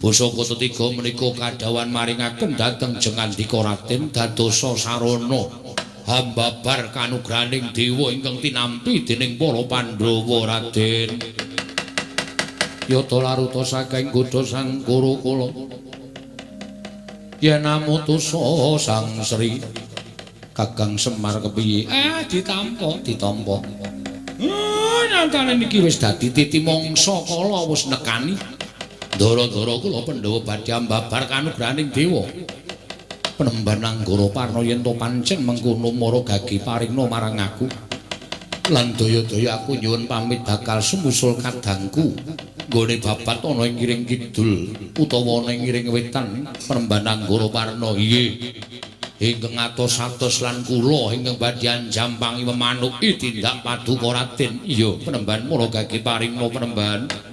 Basa kota tiga menika kadhawan maringaken dhateng Jengandika Raden dadosa sarana hambabar kanugrahaning dewa ingkang tinampi dening para Pandhawa Raden. Yata laruta saking godha Sang Gurukula. Yen amutusa Sang Sri Kakang Semar kepiye? Ditampa, ditampa. Nyatane niki wis dadi titi mangsa kala wis nekani. Ndara-ndara kula Pandhawa badhe ambabar kanugrahaning dewa. Penemban Anggara Parna yen to pancen mengkono mara gagi paringna marang aku. Lan daya-daya aku nyuwun pamit bakal sumusul kadangku. Nggone babat ana ing ngiring kidul utawa ana ing ngiring wetan Penemban Anggara Parna. Iye. Ingkang atos-atos lan kula ingkang badhe anjampangi memanuki tindak paduka Raden. Iya, Penemban mara gagi paringna Penemban.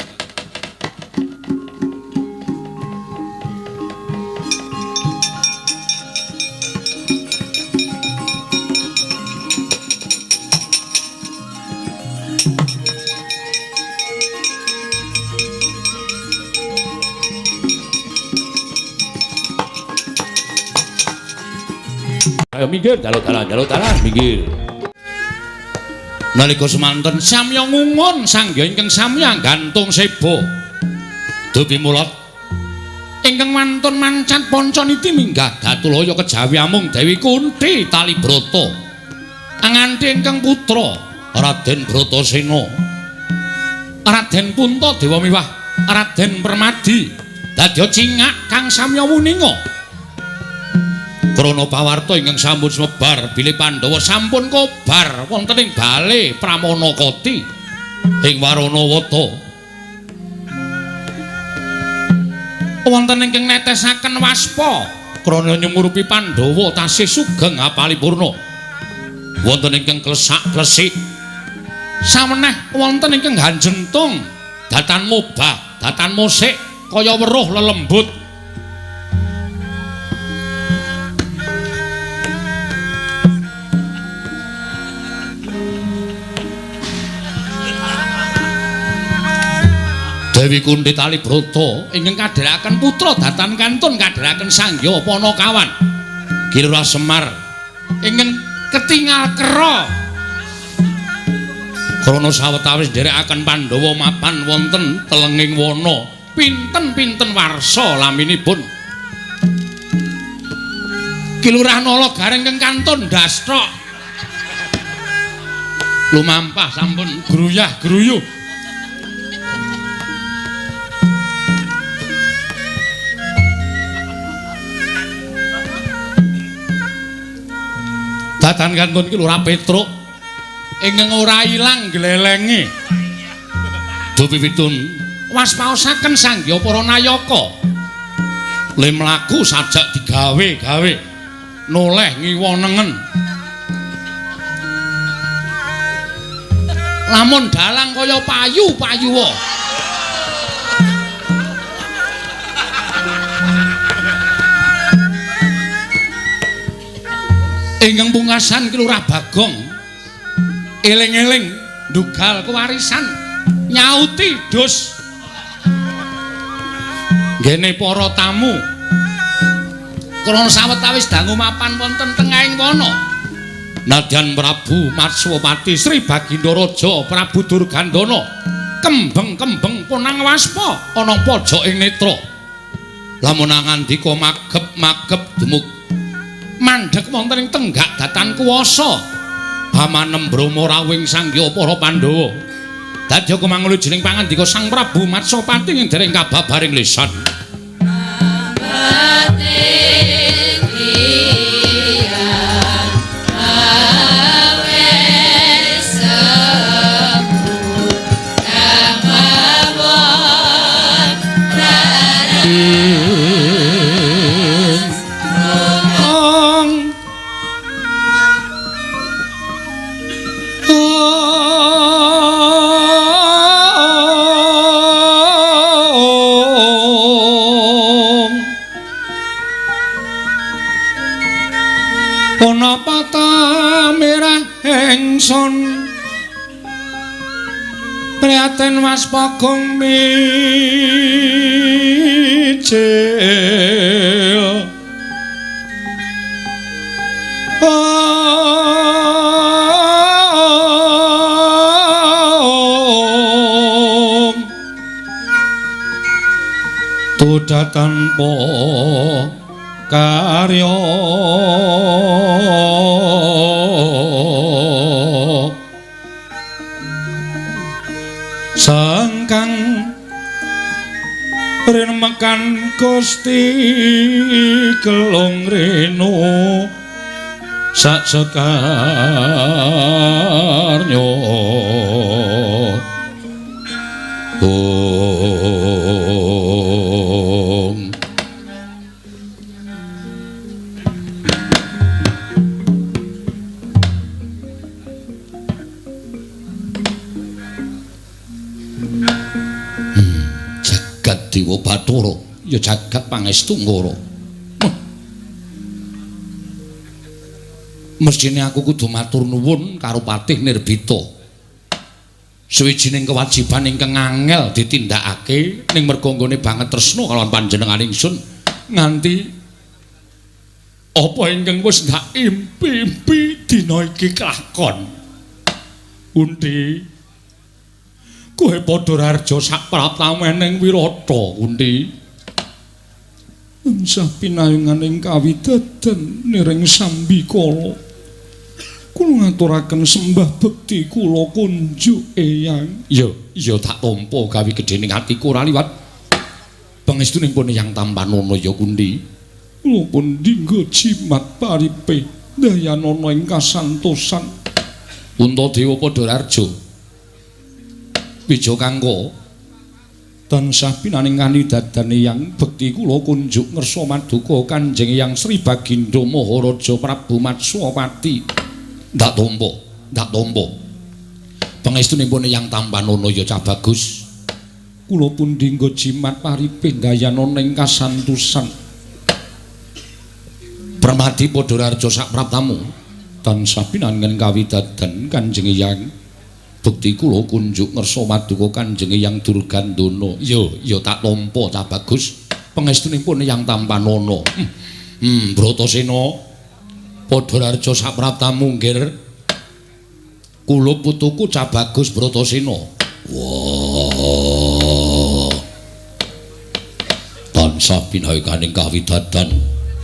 Ayo minggir, dalu dalan, minggir. Nalika semanten samya ngungun sangya ingkang samya gantung seba. Dupi mulat ingkang wantun mancat pancaniti minggah datulaya kejawi amung Dewi Kunthi Talibrata. Anganti ingkang putra Raden Bratasena. Raden Puntadewa miwah Raden Permadi dadya cingak kang samya wuninga. Krana pawarta ingkang sampun sumebar bilih Pandhawa sampun kobar wonten ing bale Pramanakati ing Waranawata. Wonten ingkang netesaken waspa krana nyumurupi Pandhawa tasih sugeng apalipurna. Wonten ingkang klesak-klesik sameneh wonten ingkang hanjentung datan mobah, datan musik kaya weruh lelembut. Dewi Kunthi Talibrata ingkang kadherekaken putra datan kantun kadherekaken Sangya Panakawan Ki Lurah Semar ingkang ketingal kera krana sawetawis nderekaken Pandhawa mapan wonten telenging wana pinten-pinten warsa laminipun. Ki Lurah Nala Gareng ingkang kantun ndasthok lumampah sampun gruyah-gruyuh. Datan kantun ki Lurah Petruk ingkang ora ilang glelenge. Dupi pitun waspaosaken sangya para nayaka. Le mlaku sajak digawe-gawe noleh ngiwa nengen. Lamun dalang kaya payu-payuwa. Ingkang pungkasan Ki Lurah Bagong eling-eling ndugal kewarisan nyauti dus nggene para tamu krana sawetawis dangu mapan wonten tengahing wana. Nadyan Prabu Matswapati Sri Baginda Raja Prabu Durgandana kembeng-kembeng punang waspa ana pojoking netra. Lamun ngandika magep-magep dumuk mandheg wonten ing tenggak datan kuwasa hamanem brahma rawuhing sangya para Pandhawa. Dadya kumangulu jeneng pangandika Sang Prabu Matswapati ing dereng kababaring lisan. Ingsun prihatin waspagong mijil Ijil. Tuda tanpa karya sangkang rinemekan Gusti gelung renu sak sekarnya. Om. Jagat Dewa Bathara ya jagat pangestu ngoro. Mestine aku kudu matur nuwun karo Patih Nirbita. Suwijining kewajiban ingkang angel ditindakake ning merga nggone banget tresna kalawan panjenengan ingsun nganti apa ingkang wis ndak impi-impi dina iki kelakon. Kunthi, kowe padha raharja sak praptamening wirata, Kunthi. Tansah pinayunganing kawidadan niring sambikala. Kula ngaturaken sembah bekti kula kunjuk Eyang. Ya, ya tak tampa gawe gedhening atiku ora liwat. Pangestuning pun Eyang tampanana ya Kunthi. Kula pun dinggo jimat paripe dayanana ing kasantosan. Puntadewa padha raharja. Wijakangka tansah pinaning kanidadan Eyang bekti kula kunjuk ngersa maduka Kanjeng Eyang Sri Baginda Maharaja Prabu Matswapati. Ndak tampa, ndak tampa. Pangestunipun Eyang tampanana ya cah bagus. Kula pun dinggo jimat paripe dayanana ing kasantosan. Permadi padha raharja sak praptamu tansah pinangan kawidadan Kanjeng Eyang bekti kula kunjuk ngersa maduka Kanjeng Eyang Durgandana. Ya, ya tak tampa cah bagus. Pangestunipun Eyang tampanana. Bratasena padha raharja sak praptamu nggir. Kula putuku cah bagus Bratasena. Wah. Tansah pinayukaning kawidadan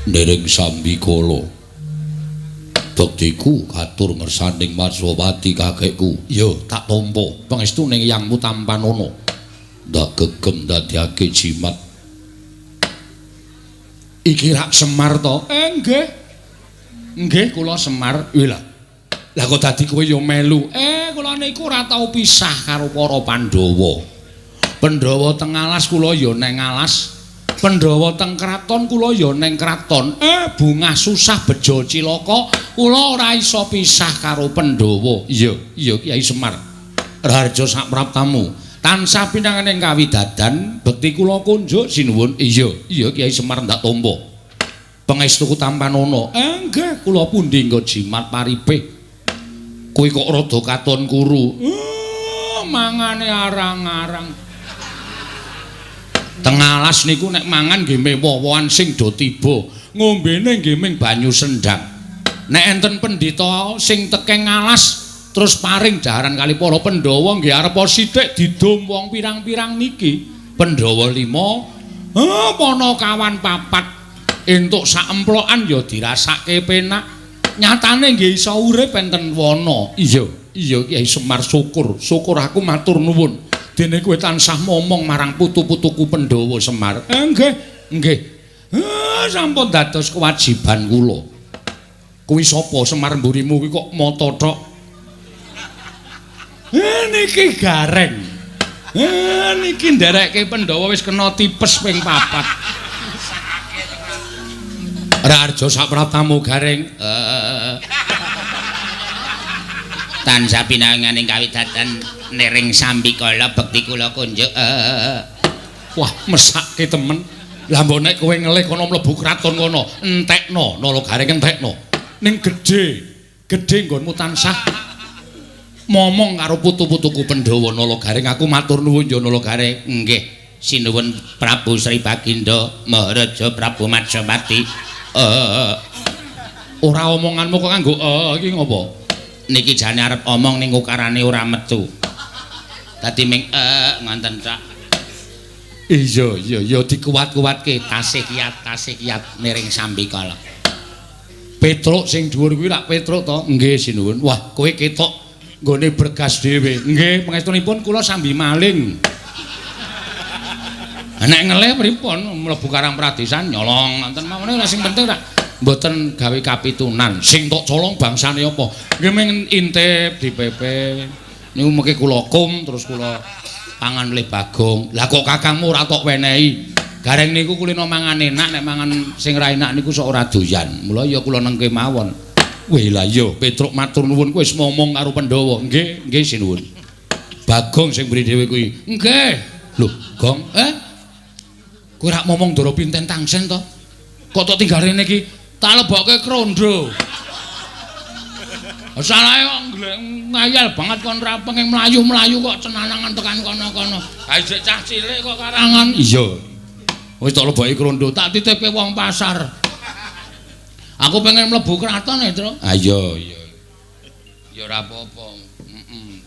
niring sambikala. Bektiku katur ngersaning Matswapati kakekku. Ya, tak tampa pangestuning Eyangmu tampanana. Ndak gegem ndadekake jimat. Iki rak Semar to? Nggih. Nggih, kula Semar. Lha. Lah kok dadi kowe ya melu? Kula niku ora tau pisah karo para Pandhawa. Pandhawa teng alas kula ya neng alas. Pandhawa teng kraton kula ya neng kraton. Bungah susah bejo cilaka kula ora iso pisah karo Pandhawa. Iya, iya Kyai Semar. Raharja sak praptamu. Tansah pinanganing kawidadan bekti kula kunjuk sinuwun. Iya, iya Kyai Semar ndak tampa. Pangestuku tampanana. Nggih, kula pundi nggo jimat paripe. Kuwi kok rada katon kuru. Mangane arang-arang. Teng alas niku nek mangan nggih mewah-wewahan sing do tiba, ngombene nggih ming banyu sendang. Nek enten pendhita sing tekeng alas terus paring daharan kali para Pandhawa nggih arepa sithik didum wong pirang-pirang niki. Pandhawa 5, Panakawan 4 entuk sak emplokan ya dirasake penak. Nyatane nggih iso urip enten wana. Iya, iya Kyai Semar syukur, syukur aku matur nuwun. Dene kowe tansah momong marang putu-putuku Pandhawa Semar. Nggih, nggih. Sampun dados kewajiban kula. Kuwi sapa Semar mburimu kuwi kok mata tok? Niki Gareng. Niki nderekke Pandhawa wis kena tipes ping 4. Raharja sak praptamu Gareng. Tansah pinanganing kawidadan niring sambikala bekti kula kunjuk. Wah, mesake temen. Lah mbok nek kowe ngelih kono mlebu kraton kono, entekno Nala Gareng entekno. Ning gedhe, gedhe nggonmu tansah momong karo putu-putuku Pandhawa Nala Gareng. Aku matur nuwun ya Nala Gareng. Nggih. Sinuwun Prabu Sri Bagindo Maharaja Prabu Matsapati. Ora omonganmu kok kanggo iki ngopo? Niki jane arep omong ning ukarane ora metu. Dadi ming ngonten tok. Iya iya iya dikuat-kuatke tasih kiat niring sambikala. Petruk sing dhuwur kuwi lak Petruk to? Nggih sinuwun. Wah, kowe ketok nggone bergas dhewe. Nggih, pangestunipun kula sambi maling. Nek ngelih pripun mlebu Karang Pradesan nyolong ngoten mawon ora sing penting rak mboten gawe kapitunan. Sing tok colong bangsane apa? Nggih ming intip dipepe. Niku mengke kula kum terus kula pangan leh Bagong. Lah kok kakangmu ora tok wenehi? Gareng niku kulino mangan enak, nek mangan sing ra enak niku sok ora doyan. Mula ya kula nengke mawon. Weh lah iya, Petruk matur nuwun kowe wis ngomong karo Pandhawa. Nggih, nggih sinuwun. Bagong sing mbri dhewe kuwi. Nggih. Lho, Gong, Kowe rak momong Ndara Pinten Tangsen to? Kok tok tinggal rene iki? Tak lebokke krondo. Salahe kok ngayal banget kon ra pengen mlayu-mlayu kok cenanangan tekan kono-kono. Ha isih cah cilik kok karangan. Iya. Wis tak leboki krondo, tak titipke wong pasar. Aku pengen mlebu kraton e, Tru. Ha iya iya. Ya ora apa-apa. Heeh.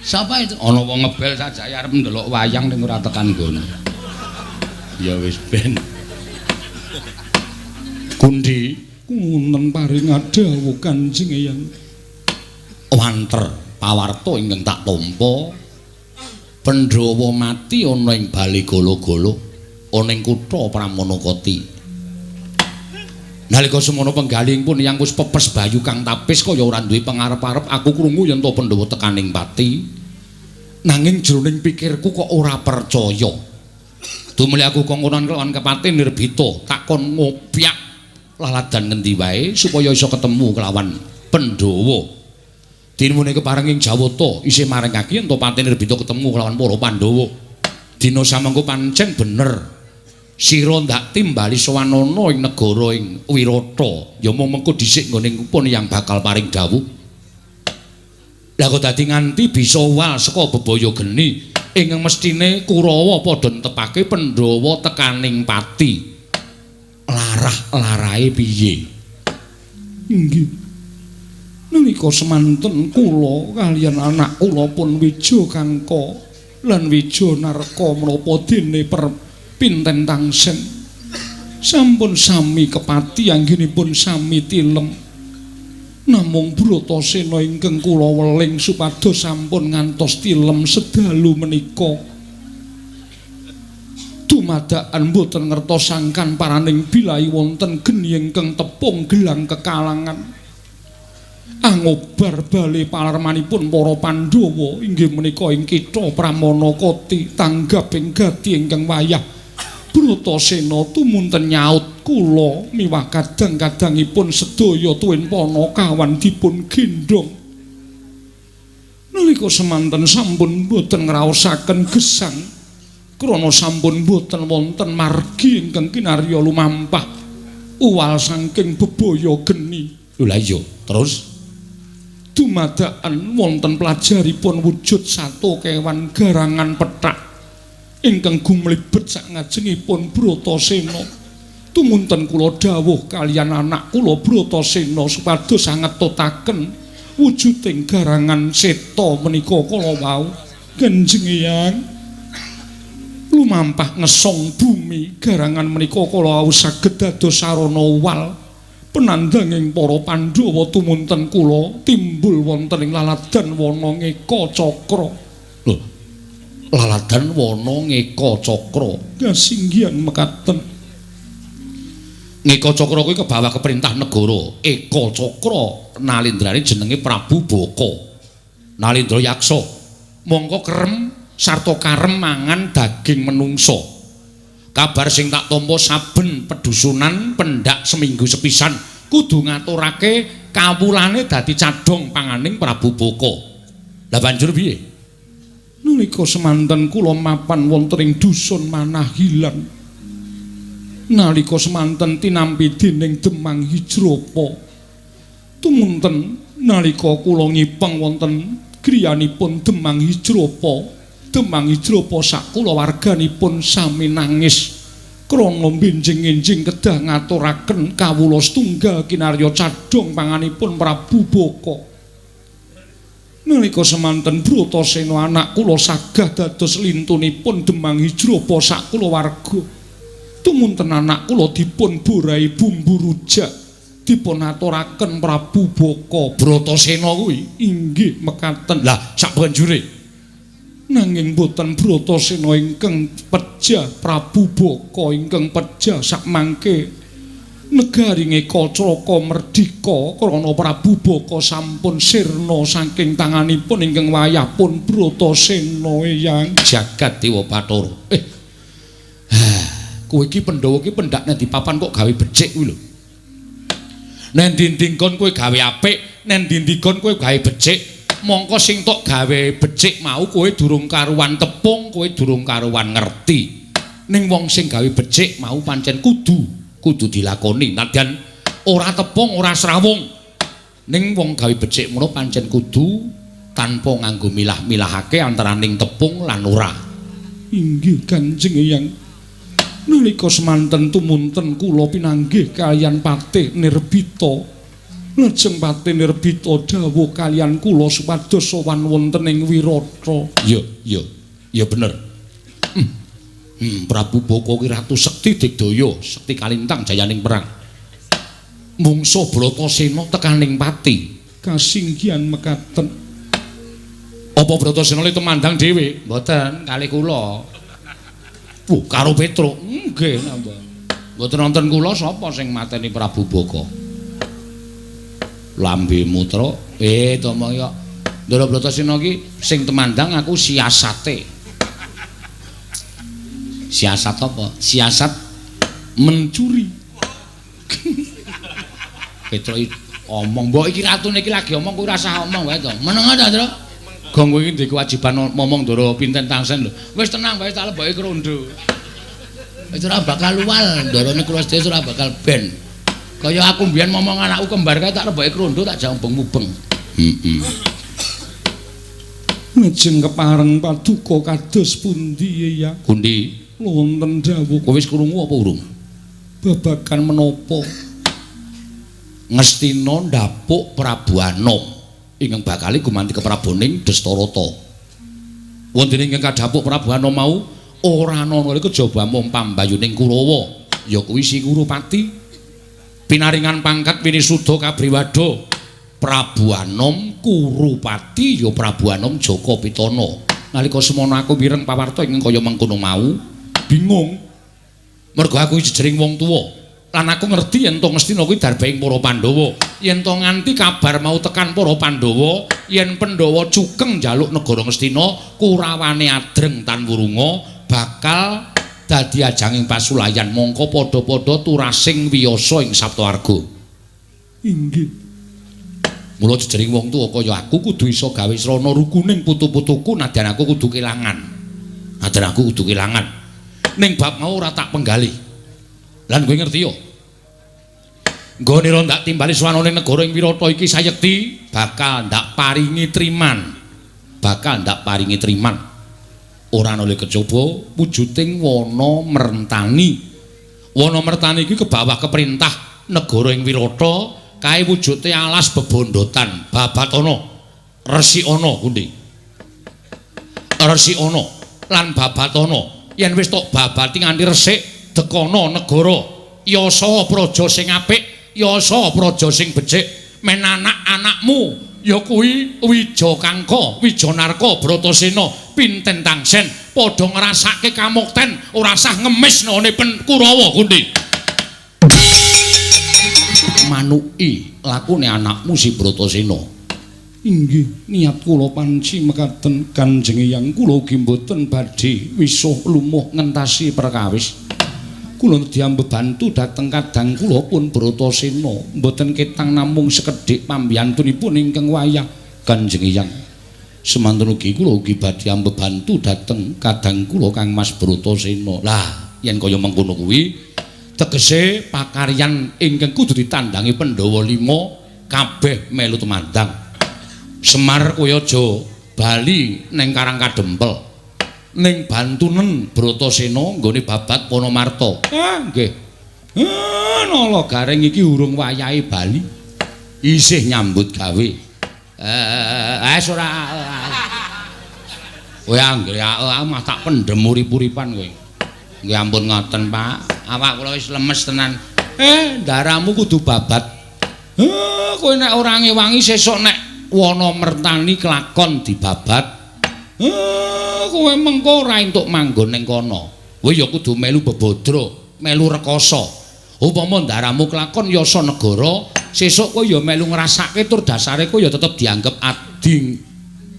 Sapa itu? Ana wong ngebel sajake arep ndelok wayang ning ora tekan nggon. Ya wis ben. Kundi wonten paring dawuh Kanjeng Eyang. Wanter pawarta ingkang tak tampa. Pandhawa mati ana ing bale Gala-gala ana ing kutha Pramanakati. Nalika semono penggalihipun yang wis pepes bayu kang tapis kaya ora duwe pengarep-arep, aku krungu yen to Pandhawa tekaning pati. Nanging jroning pikirku kok ora percaya. Tumuli aku kongkonan kelawan kepati Nirbita, takon ngopyak laladan ngendi wae supaya iso ketemu kelawan Pandhawa. Dinmune kepareng ing Jawata isih marengake yen to Pati Nirbita ketemu kelawan para Pandhawa. Dina samangko pancen bener. Sira ndak timbali sowanana ing negara ing Wirata, ya mung mengko dhisik nggone pun yang bakal paring dawuh. Lah kok dadi nganti bisa wal saka bebaya geni ingkang mesthine Kurawa padha netepake Pandhawa tekaning pati. Larah-larahe piye? Inggih. Nalika semanten kula kaliyan anak kula pun Wija Kangka lan Wija Narka menapa dene Pinten Tangsen sampun sami kepati anggenipun sami tilem. Namung Bratasena ingkang kula weling supados sampun ngantos tilem sedalu menika. Dumadakan boten ngertos sangkan paraning bilahi wonten geni ingkang tepung gelang kekalangan. Angobar bale palarmanipun para Pandhawa inggih menika ing kitha Pramanakati tanggap ing gati ingkang wayah. Bratasena tumunten nyaut kula miwah kadang-kadangipun sedaya tuwin panakawan dipun gendhong. Nalika semanten sampun boten ngraosaken gesang krana sampun boten wonten margi ingkang kinarya lumampah uwal saking bebaya geni. Lho lah iya, terus dumadakan wonten pelajaripun wujud sato kewan garangan pethak ingkang gumlibet sakngajengipun Bratasena. Tumunten kula dawuh kaliyan anak kula Bratasena supados sangetutaken wujuding garangan seta menika kala wau. Kanjeng Eyang lumampah ngesong bumi garangan menika kala wau saged dados sarana wal penandanging para Pandhawa. Tumunten kula timbul wonten ing laladan wana Ngeka Cakra. Lho, laladan wana Ngeka Cakra kasinggihan mekaten. Ngeka Cakra kuwi kebawa keperintah negara. Eka Cakra nalindrane jenenge Prabu Baka Nalindra Yaksa. Mongko kerem sarta karem mangan daging menungsa. Kabar sing tak tampa saben pedusunan pendak seminggu sepisan kudu ngaturake kawulane dadi cadhong panganing Prabu Baka. Lah banjur piye? Nalika semanten kula mapan wonten ing dusun Manahilan. Nalika semanten tinampi dening Demang Hijrapa. Tumunten nalika kula ngipeng wonten griyanipun Demang Hijrapa, Demang Hijrapa sakulawarganipun sami nangis krana benjing-enjing kedah ngaturaken kawula setunggal kinarya cadhong panganipun Prabu Baka. Nalika semanten Bratasena anak kula sagah dados lintunipun Demang Hijrapa sakulawarga. Tumunten anak kula dipun borai bumbu rujak dipun aturaken Prabu Baka. Bratasena kuwi inggih mekaten. Lah sabanjure nanging boten Bratasena ingkang pejah Prabu Baka ingkang pejah sakmangke negari Ngekacraka merdika krana Prabu Baka sampun sirna saking tanganipun ingkang wayah pun Bratasena eyang jagat Dewa Bathara. Kowe iki Pandhawa iki pendhak nang papan kok gawe becik kuwi lho. Nang ndi-ndi nggon kowe gawe apik, nang ndi-ndi nggon kowe gawe becik. Mongko sing tok gawe becik mau kowe durung karuan tepung, kowe durung karuan ngerti. Ning wong sing gawe becik mau pancen kudu dilakoni. Nadyan ora tepung, ora srawung. Ning wong gawe becik ngono pancen kudu tanpa nganggo milah-milahake antaraning tepung lan ora. Inggih Kanjeng Eyang. Nalika semanten tumunten kula pinanggih kaliyan Patih Nirbita. Lajeng Patih Nirbita dawuh kaliyan kula supados sowan wonten ing Wirata. Iya, iya. Ya bener. Prabu Baka ki ratu sekti digdaya, sekti kalintang jayaning perang. Mungsuh Bratasena tekaning pati. Kasinggihan mekaten. Apa Bratasena tumandang dhewe? Mboten, kalih kula. Wuh, karo Petruk. Nggih, nambah. Mboten wonten kula sapa sing mateni Prabu Baka? Lambe mutra, to omong kok. Ndara Bratasena iki sing temandang aku siasate. Siasat apa? Siasat mencuri. Petruk omong, mbok iki ratune iki lagi omong kowe ora usah omong wae to. Meneng ta, Ndra? Gong kowe iki duwe kewajiban momong Ndara pinten tangsen lho. Wis tenang wae tak leboke krondo. Wis ora bakal luwal, ndarane kula sedaya ora bakal ben. Kaya aku mbiyen momong anakku kembar kae tak leboke krondo tak jambeng-mubeng. Heeh. Lajeng kepareng paduka kados pundi ya? Pundi? Wonten dawuh. Kowe wis krungu apa urung? Babagan menapa? Ngastina ndapuk Prabu Anom ingkang bakale gumanti kepraboning Dastarata. Wonten ingkang kadhapuk Prabu Anom mau ora ana kejaba mung pambayuning Kurawa, ya kuwi si Kurupati. Pinaringan pangkat Winisuda Kabriwada Prabu Anom Kurupati ya Prabu Anom Jaka Pitana. Nalika semono aku mireng pawarta ingkang kaya mengkono mau, bingung. Mergo aku jejering wong tuwa. Lan aku ngerti yen to Ngastina kuwi darbaing para Pandhawa. Yen to nganti kabar mau tekan para Pandhawa, yen Pandhawa cukeng njaluk negara Ngastina, Kurawane adreng tan wurunga bakal dadi ajanging pasulayan mongko padha-padha turasing wiyasa ing Saptaarga. Inggih. Mula jejering wong tuwa kaya aku kudu iso gawe srana rukuning putu-putuku nadyan aku kudu kelangan. Nadyan aku kudu kelangan. Ning bab mau ora tak penggalih. Lan kowe ngerti yo. Nggone ora ndak timbali swanane negara ing Wirata iki sayekti bakal ndak paringi triman. Bakal ndak paringi triman. Ora ana le kejaba wujuding wana mertani. Wana mertani iki kebawah keperintah negara ing Wirata kae wujude alas bebondotan babatana resikana kundi. Resikana lan babatana yen wis tok babati nganti resik dekana negara yasa praja sing apik, yasa praja sing becik, men anak-anakmu ya kuwi Wijakangka, Wijanarka, Bratasena, pinten tangsen padha ngrasake kamukten ora sah ngemis none Kurawa kundi. Manuki lakune anakmu si Bratasena. Inggih, niat kula panci mekaten Kanjeng Eyang kula ugi mboten badhe wisuh lumuh ngentasi perkawis. Kula diambebantu dhateng kadang kula pun Bratasena mboten ketang namung sekedhik pambiyantunipun ingkang wayah Kanjeng Eyang. Semanten ugi kula ugi badhe ambebantu dhateng kadang kula Kang Mas Bratasena. Lah, yen kaya mengkono kuwi tegese pakaryan ingkang kudu ditandangi Pandhawa 5 kabeh melu tumandang. Semar kowe aja bali ning Karang Kadempel. Ning Bantunen Bratasena nggone babat Wonomarta. Ah, nggih. Nala Gareng iki urung wayahe bali. Isih nyambut gawe. Wis ora. Kowe anggere mah tak pendhem urip-uripan kowe. Nggih ampun ngoten, Pak. Awak kula wis lemes tenan. Ndaramu kudu babat. Kowe nek ora ngewangi sesuk nek wana mertani kelakon dibabat. Kowe mengko ora entuk manggon ning kono. Kowe ya kudu melu bebodro, melu rekoso. Upama ndaramu kelakon yasa negara, sesuk kowe ya melu ngrasake tur dasare kowe ya tetep dianggep ading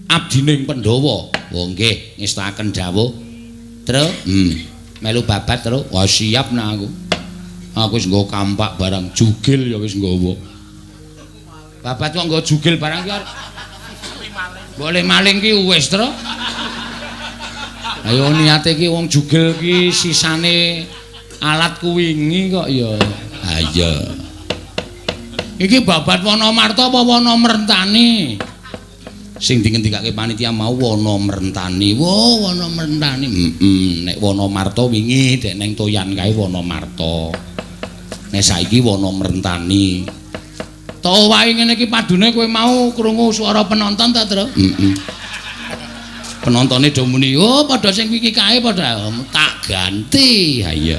abdining Pandhawa. Oh nggih, ngestakaken dawuh. Tru, melu babat, Tru. Wah siap nak aku. Aku wis nggawa kampak barang jugil ya wis nggawa. Babat kok nggawa jugil barang ki boleh maling ki wis, Tru. Ayo niate ki wong jugil ki sisane alat kuwingi kok ya. Ha iya. Iki babat Wonomarta apa Wonomertani? Sing dingendikake panitia mau Wonomertani. Wo, Wonomertani. Nek Wonomarta wingi dek neng Toyan kae Wonomarta. Nek saiki Wonomertani. To wae ngene iki padune kowe mau krungu swara penonton ta, Tru? Penontone do muni, "Oh, padha sing wingi kae padha tak ganti." Ha iya.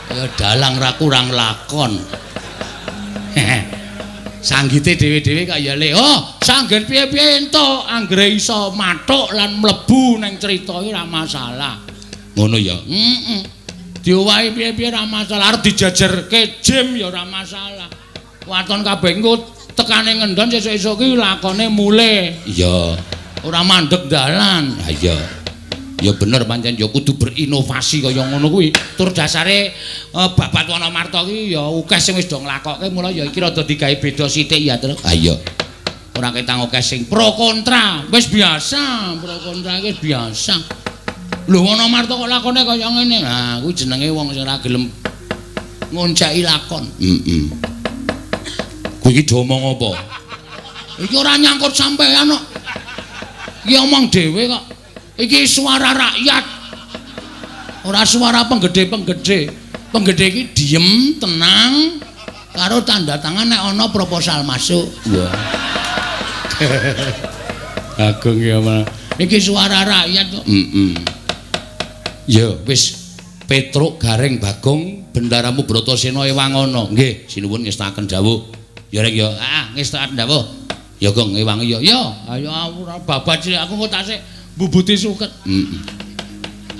Ya dalang ra kurang lakon. Sanggite dhewe-dhewe kok ya le. Oh, sanggit piye-piye entuk anggere iso mathuk lan mlebu ning crita iki ora masalah. Ngono ya. Heeh. Diowahi piye-piye ora masalah, arep dijejerke jim ya ora masalah. Waton kabeh engko tekane ngendon sesuk-esuk ki lakone mulih. Iya. Ora mandeg dalan. Ha iya. Ya bener pancen ya kudu berinovasi kaya ngono kuwi. Tur dasare babat Wonomarta ki ya akeh sing wis do nglakokke mula ya iki rada digawe beda sithik ya, Tru. Ha iya. Ora ketang akeh sing pro kontra. Wis biasa, pro kontra iki biasa. Lho Wonomarta kok lakone kaya ngene. Nah, kuwi jenenge wong sing ora gelem ngonceki lakon. Heeh. Kuwi iki do omong apa? Iki ora nyangkut sampean kok. Iki omong dhewe kok. Iki suara rakyat. Ora suara penggede-penggede. Penggede iki diem, tenang, karo tanda tangan nek ana proposal masuk. Wah. Agung ya mah. Iki suara rakyat kok. Heeh. Ya wis Petruk Gareng Bagong bendaramu Bratasena ewangono. Nggih, sinuwun ngestakaken dawuh. Ya rek ya. Ah, ngestakaken dawuh. Ya Gong ewangi ya. Ya, ayo ora babat cilik aku kok tasik mbubuti suket. Heeh.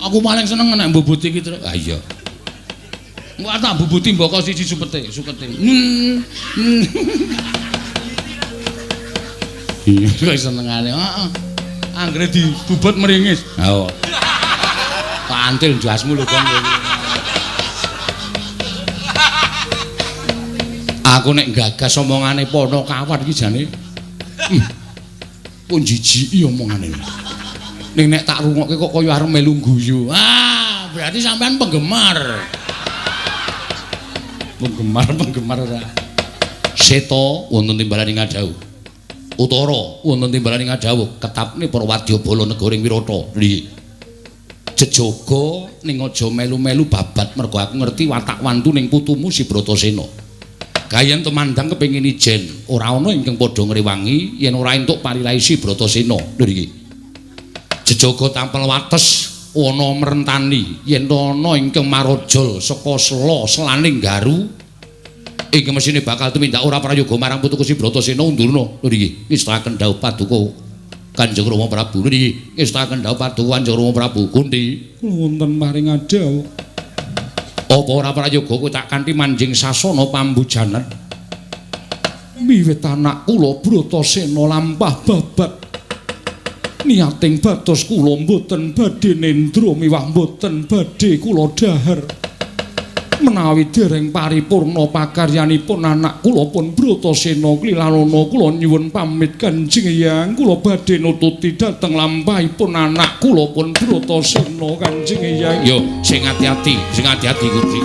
Aku paling seneng nek mbubuti iki, Tru. Ha iya. Engko tak mbubuti mboko siji supete, sukete. Iya, kok senengane. Heeh. Anggere dibubut meringis. Ha. Pantil jasmu lho, Gong. Aku nek gagas omongane Ponokawan iki jane pun jijiki omongane. Ning nek tak rungokke kok kaya arep melu guyu. Ah, berarti sampean penggemar. Penggemar ora. Seta wonten timbalan ing ngadhawuh. Utara wonten timbalan ing ngadhawuh, ketapne para wadyabala negara ing Wirata. Nggih. Jejaga ning aja melu-melu babat mergo aku ngerti watak wantu ning putumu si Bratasena. Gayen tumandang kepengin ijen, ora ana ingkang padha ngrewangi yen ora entuk parilahi si Bratasena. Lho iki. Jejaga tampel wates ana merentani yen ana ingkang marajal saka sela selaning garu ingkang mesine bakal tumindak ora prayoga marang putuku si Bratasena undurna. Lho iki ngestakaken dawuh paduka Kanjeng Rama Prabu. Lho iki ngestakaken dawuh paduka Kanjeng Rama Prabu. Kunti kula wonten paring adhawuh. Apa ora prayoga kowe tak kanthi manjing sasana pambujanan? Miwit anak kula Bratasena lampah babat niating batos kula mboten badhe nendra miwah mboten badhe kula dhahar. Menawi dereng paripurna pakaryanipun anak kula pun Bratasena klilanana kula nyuwun pamit Kanjeng Hyang kula badhe nututi dhateng lampahipun anak kula pun Bratasena Kanjeng Hyang. Yo sing ati-ati, sing ati-ati Gusti.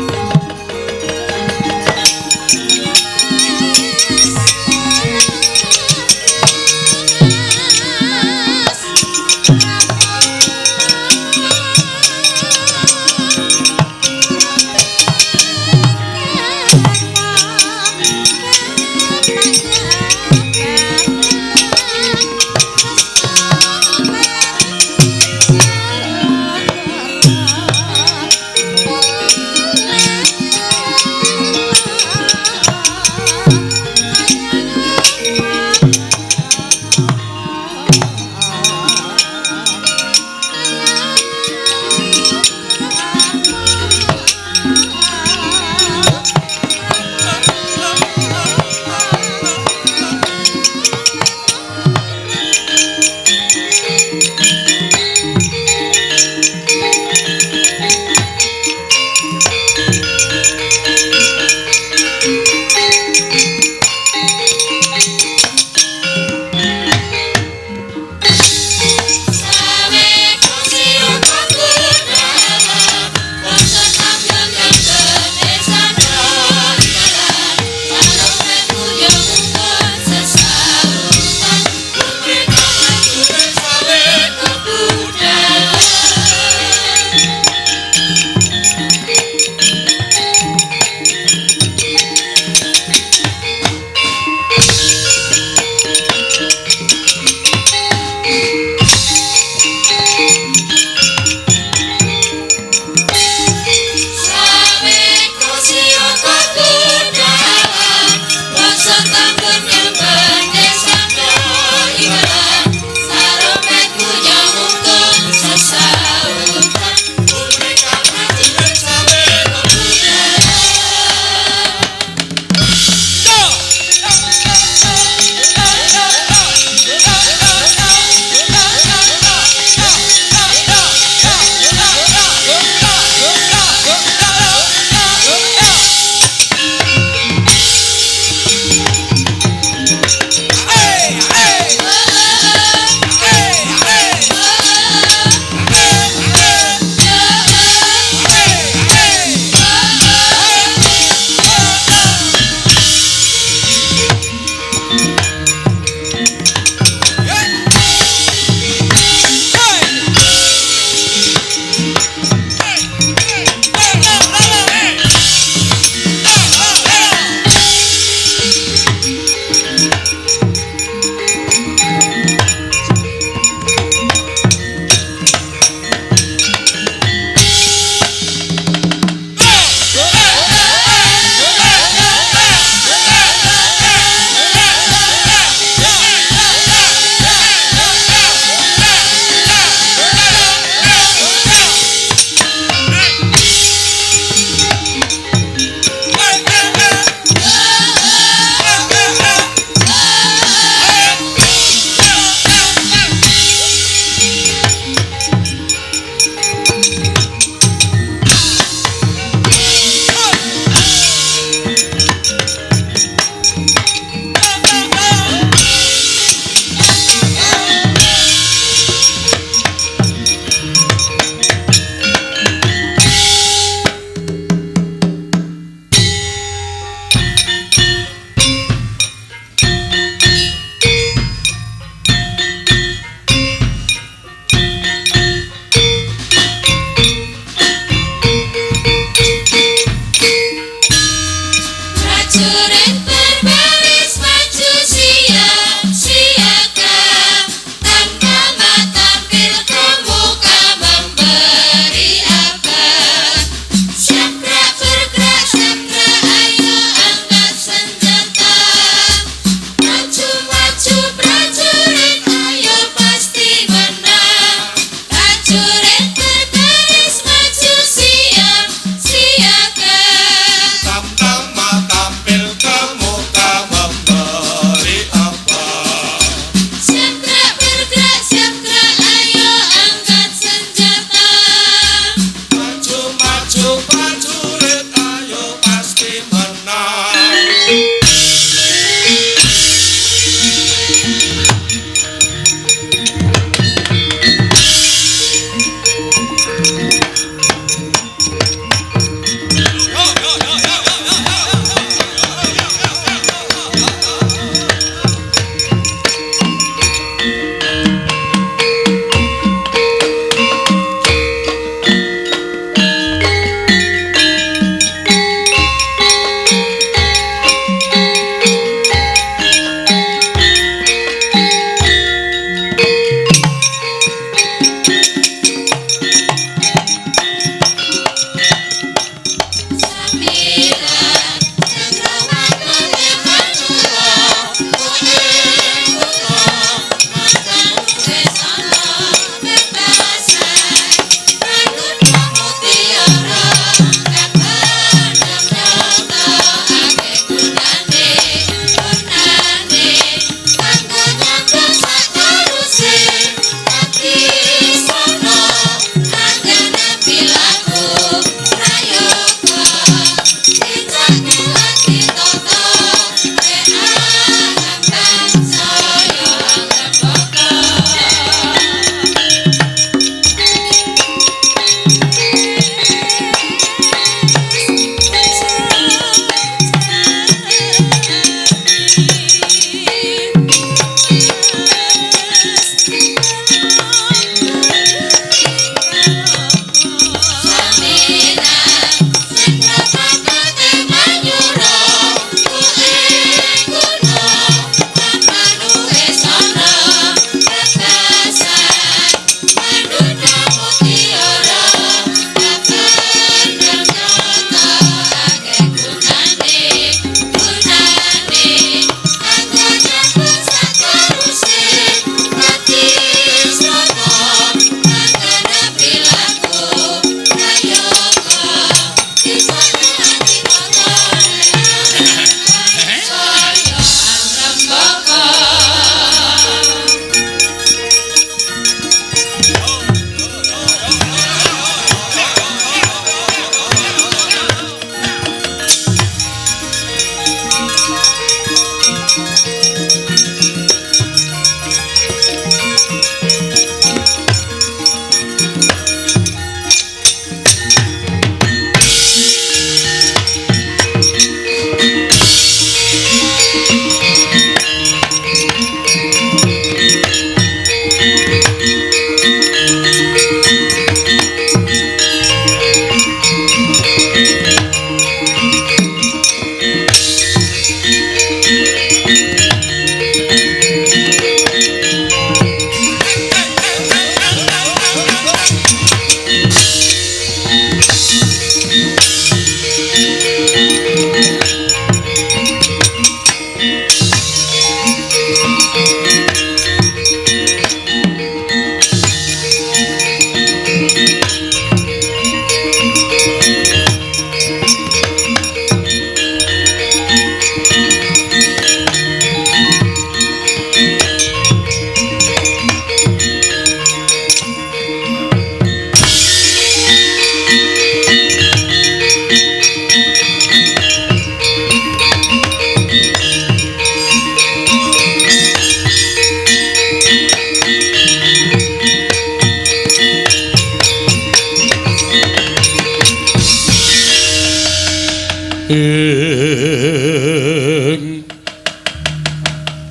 Ing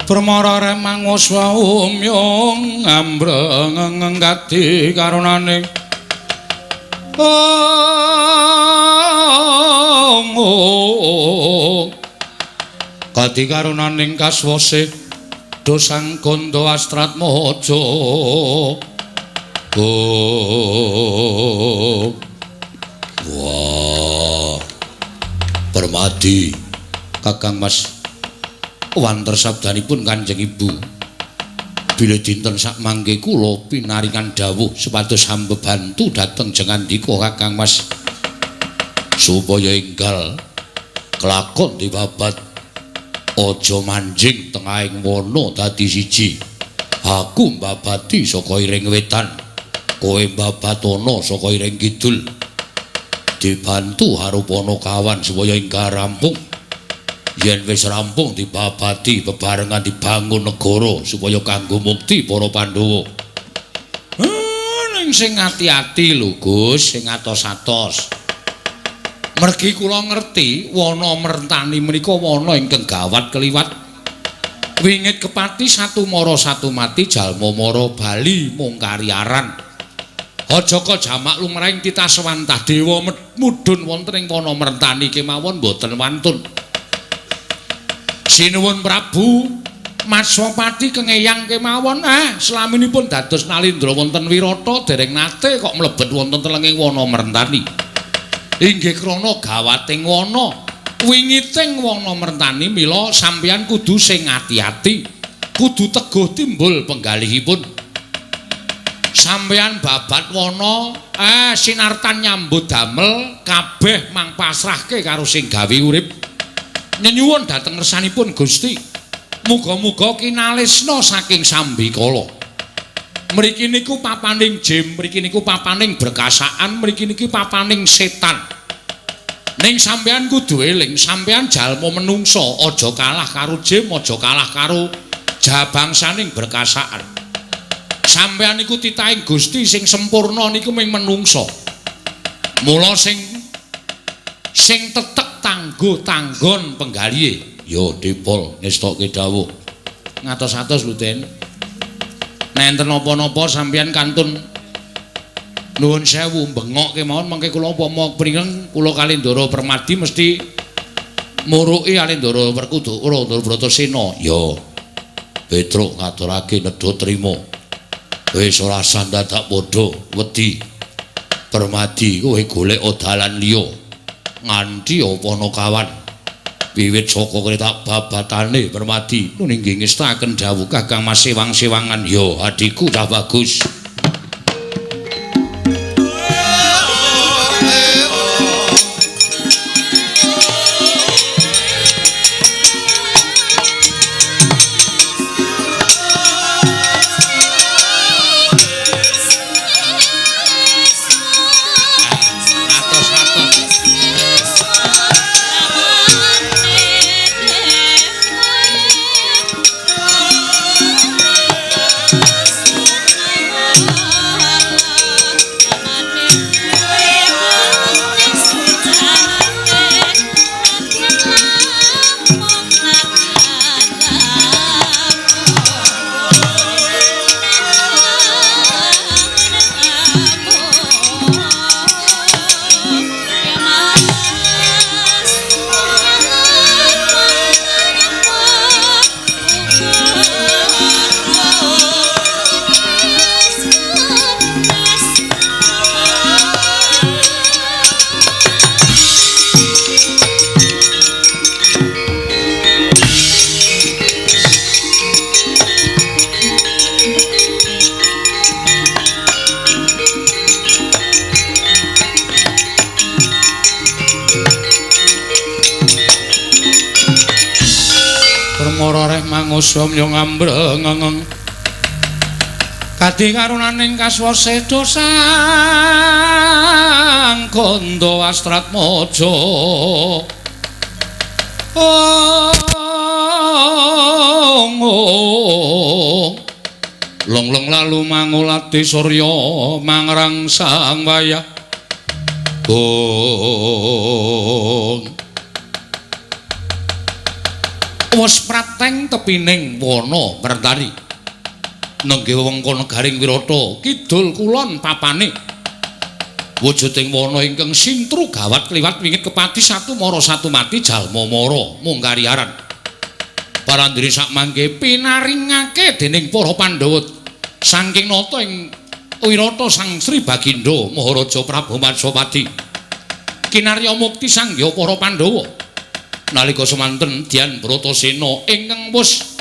Permara remangoswa umyong ambreng kadi karunane ong kadi karunaning kaswase dosang gondo astratmaja. Oh. Wah. Permadi Kakang Mas wanter sabdanipun Kanjeng Ibu. Bilih dinten sakmangke kula pinaringan dawuh supados hamba bantu dhateng jengandika Kakang Mas supaya enggal kelakon dibabat aja manjing tengahing wana dadi siji. Aku mbabati saka iring wetan, kowe mbabatana saka iring kidul. Dibantu harupana kawan supaya enggal rampung. Yen wis rampung dibabati bebarengan dibangun negara supaya kanggo mukti para Pandhawa. Ning sing ati-ati lho Gus, sing atos-atos. Mergi kula ngerti wana merentani menika wana ingkang gawat keliwat. Wingit kepati satu mara satu mati jalma mara bali mung kariaran. Aja jamak lumrahing titah sewantah dewa mudhun wonten ing wana merentani kemawon boten wantun. Sinuwun Prabu Matswapati kengeyang kemawon selaminipun dados nalindra wonten Wirata dereng nate kok mlebet wonten telenging wana merentani. Inggih krana gawating wana wingiting wana merentani mila sampeyan kudu sing ati-ati, kudu teguh timbul penggalihipun. Sampeyan babat wana sinartan nyambut damel kabeh mang pasrahke karo sing gawe urip. Nyenyuwun dhateng ngersanipun Gusti, muga-muga kinalisna saking sambikala. Mriki niku papaning jim, mriki niku papaning berkasaan, mriki niki papaning setan. Ning sampeyan kudu eling, sampeyan jalma menungsa aja kalah karo jim, aja kalah karo jabangsaning berkasaan. Sampeyan niku titahing Gusti sing sempurna niku ming menungsa. Mula sing tetek tanggo tanggon penggalihe. Ya Dipol ngestokke dawuh. Ngatos-atos lho Den. Nek enten napa-napa sampeyan kantun nuwun sewu bengok kemawon mangke kula upama pringeng kula kalih Ndara Permadi mesti muruki kalih Ndara Werkudara Ndara Bratasena. Ya Petruk ngaturake nedha trima. Wis ora sandadak padha wedi. Permadi kowe golek dalan liya. Nganti apa ana kawan wiwit saka kretak babatane Permadi nggih ngestaken dawuh Kakang Mas sewang-sewangan. Ya adhiku cah bagus. Mangusum yo ngambreng kadi karunaning kaswase dosang kondo astratmaja. Long-long lalu mangulati surya mangrangsang wayah. Bong Wis prateng tepining wana Mertani. Nenggih wewengkon negaring Wirata kidul kulon papane. Wujuding wana ingkang sintru gawat kliwat wingit kepati satu mara satu mati jalma mara mung kariaran. Parandene sakmangke pinaringake dening para Pandhawa saking nata ing Wirata Sang Sri Bagindo Maharaja Prabu Matsapati. Kinarya mukti sangya para Pandhawa. Nalika semanten Dian Bratasena ingkang wis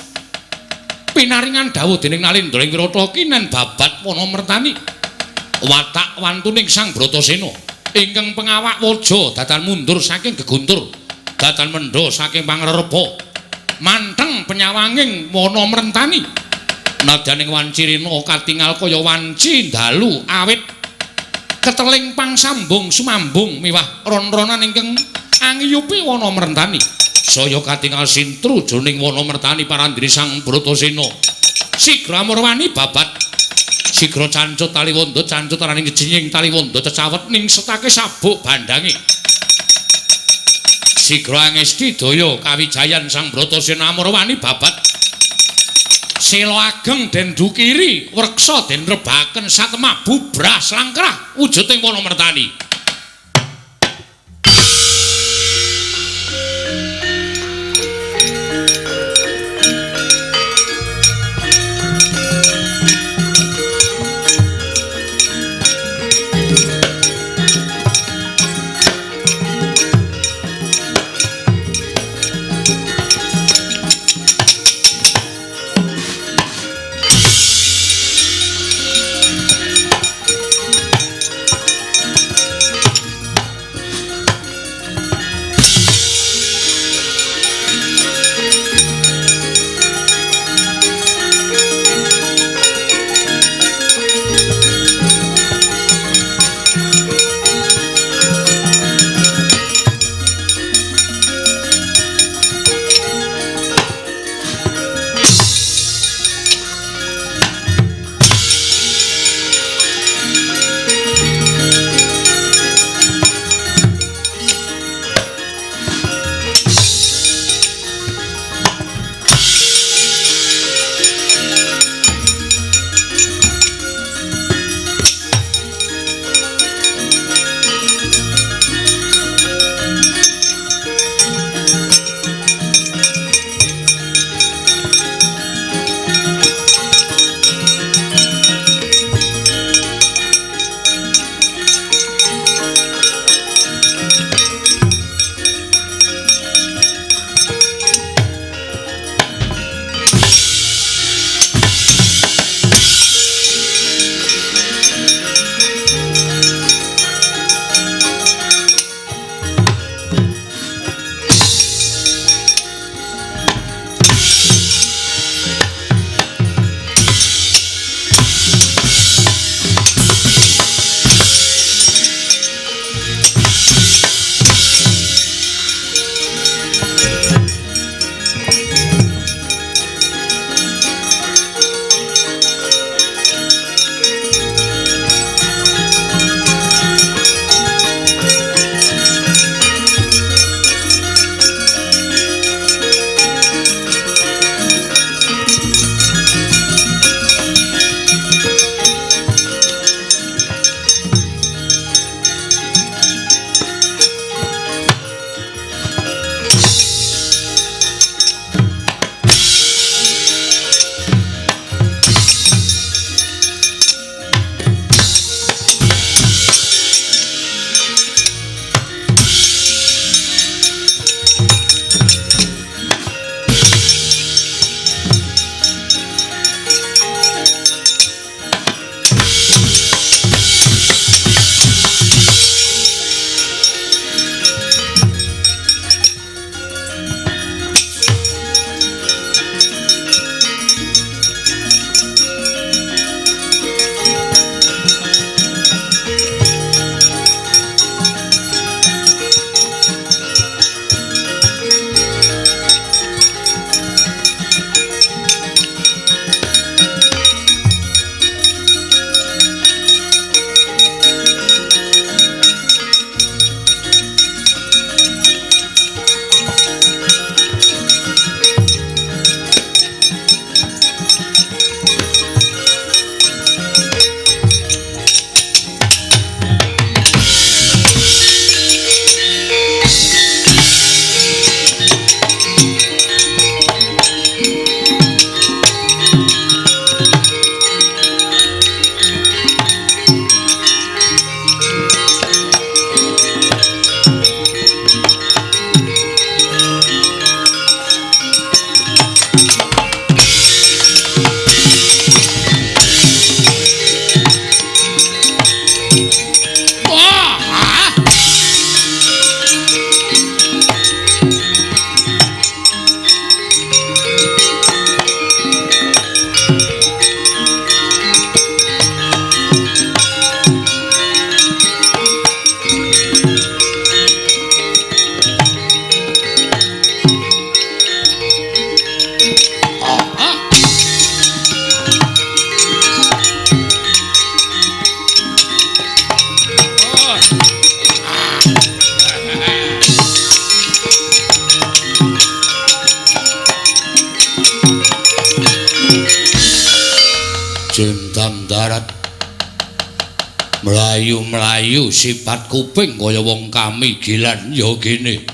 pinaringan dawuh dening Nalendra ing Wirata kinen babat wana Mertani. Watak wantuning Sang Bratasena ingkang pengawak waja datan mundur saking geguntur, datan mendha saking pangrerepa. Manteng penyawanging wana Mertani. Nadyaning wanci rina katingal kaya wanci dalu awit keteling pangsambung sumambung miwah ron-ronan ingkang angiyupi wana Mertani. Saya katingal sintru jroning wana Mertani parandene Sang Bratasena. Sigra murwani babat, sigra cancut taliwonda cancut araning jenying taliwonda cecawet ning setake sabuk bandange. Sigra angesti daya kawijayan Sang Bratasena amurwani babat. Sela ageng den dukiri wreksa den rebaken satemah bubrah slangkrah wujuding wana Mertani. Jendam darat mlayu-mlayu sifat kuping kaya wong kamigilan ya gene.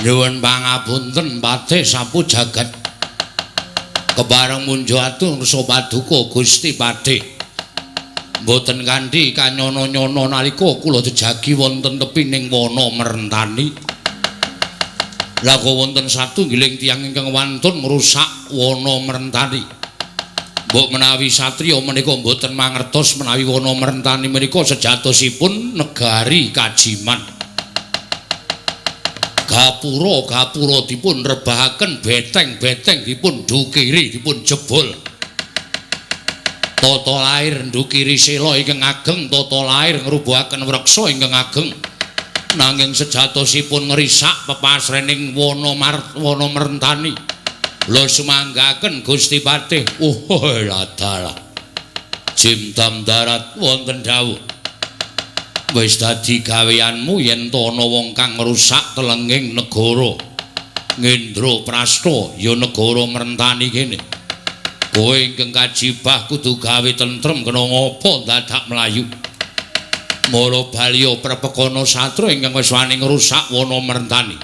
Nyuwun pangapunten Patih sapu jagat. Kebareng munjo atur ngrsa paduka Gusti Patih. Mboten kanthi kanyono-nyono nalika kula jejagi wonten tepining wana merentani. Lah kok wonten satunggiling tiyang ingkang wantun ngrusak wana merentani. Mbok menawi satriya menika mboten mangertos menawi wana merentani menika sejatosipun negari kajiman. Gapura-gapura dipun rebahaken, beteng-beteng dipun dukiri, dipun jebol. Tata lair ndukiri sela ingkang ageng, tata lair ngrubuhaken wreksa ingkang ageng. Nanging sejatosipun ngrisak pepasrening wana merentani. Lha sumanggaken Gusti Patih. Oh ladalah. Jimdam darat wonten dawuh. Wis dadi gaweanmu yen to ana wong kang ngrusak telenging negara. Ngendraprasta ya negara merentani kene. Kowe ingkang kajibah kudu gawe tentrem kena ngapa dadak mlayu. Mara baliya prepekana satra ingkang wis wani ngrusak wana merentani.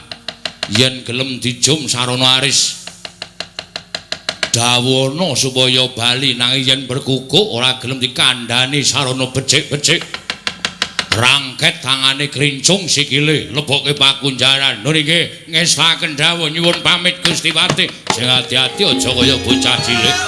Yen gelem dijum sarana aris. Dawono supaya bali nanging yen berkukuk ora gelem dikandhani sarana becik-becik. Rangket tangane krincung sikile lebokke pakunjaran. Lho nggih ngestaken dawuh nyuwun pamit Gusti Patih. Sing ati-ati aja kaya bocah cilik.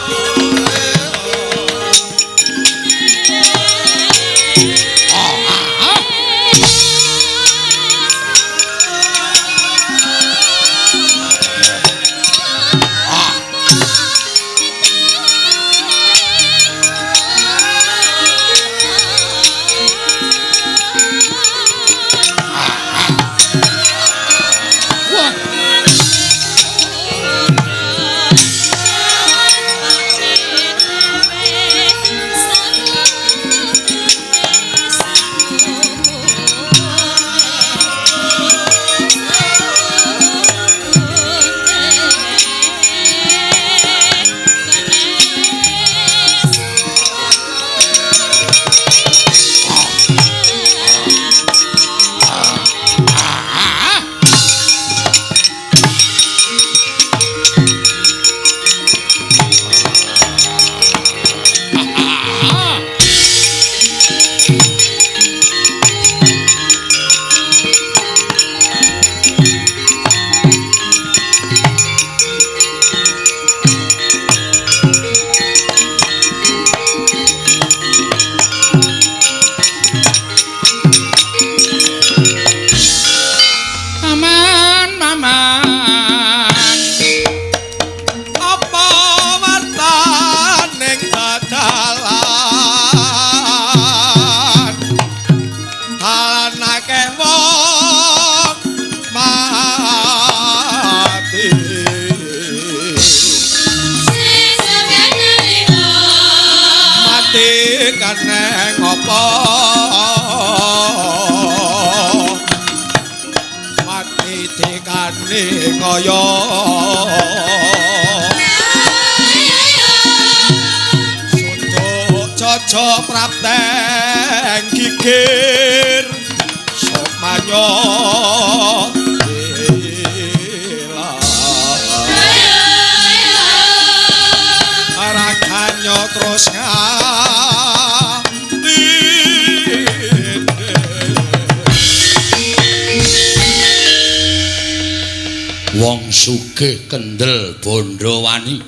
Wong sugih kendel bondo wani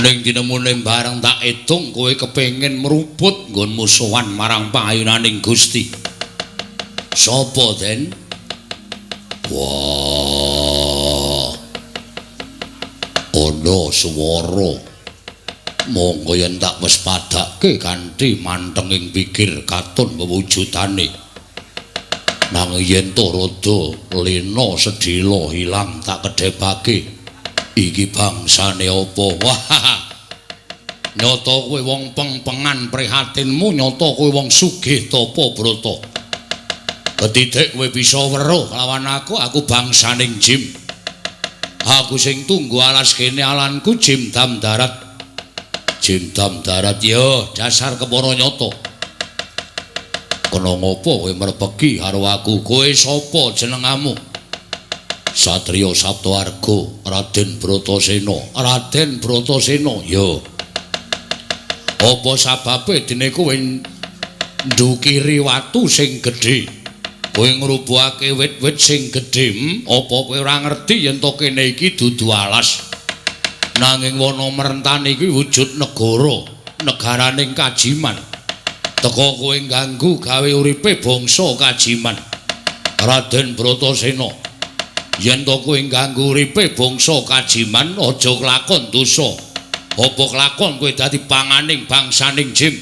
ning dinemune bareng tak etung kowe kepengin mruput nggon musuhan marang pangayunaning Gusti. Sapa den? Wah, ana swara. Monggo yen tak wis padake kanthi mantenging pikir katon wewujudane. Nanging yen to rada lena sedhela ilang tak kedhepake. Iki bangsane apa? Wah. Nyata kowe wong pengpengan prihatinmu, nyata kowe wong sugih tapa brata. Ketitik kowe bisa weruh lawan aku, aku bangsaning Jim. Aku sing tunggu alas kene alanku Jim Dam Darat. Jim Dam Darat ya dasar kepara nyata. Kena ngopo kowe merpeki karo aku? Kowe sapa jenengamu? Satriya Saptaarga, Raden Bratasena. Raden Bratasena ya. Apa sababe dene kowe ndukiri watu sing gedhe? Kowe ngrubuhake wit-wit sing gedhe, Apa kowe ora ngerti yen to kene iki dudu alas? Nanging wana merentani iki wujud negara, negaraning Kajiman. Teka kowe ngganggu gawe uripe bangsa Kajiman. Raden Bratasena, yen to kowe ngganggu uripe bangsa Kajiman, aja kelakon dosa. Apa kelakon kowe dadi panganing bangsaning Jim?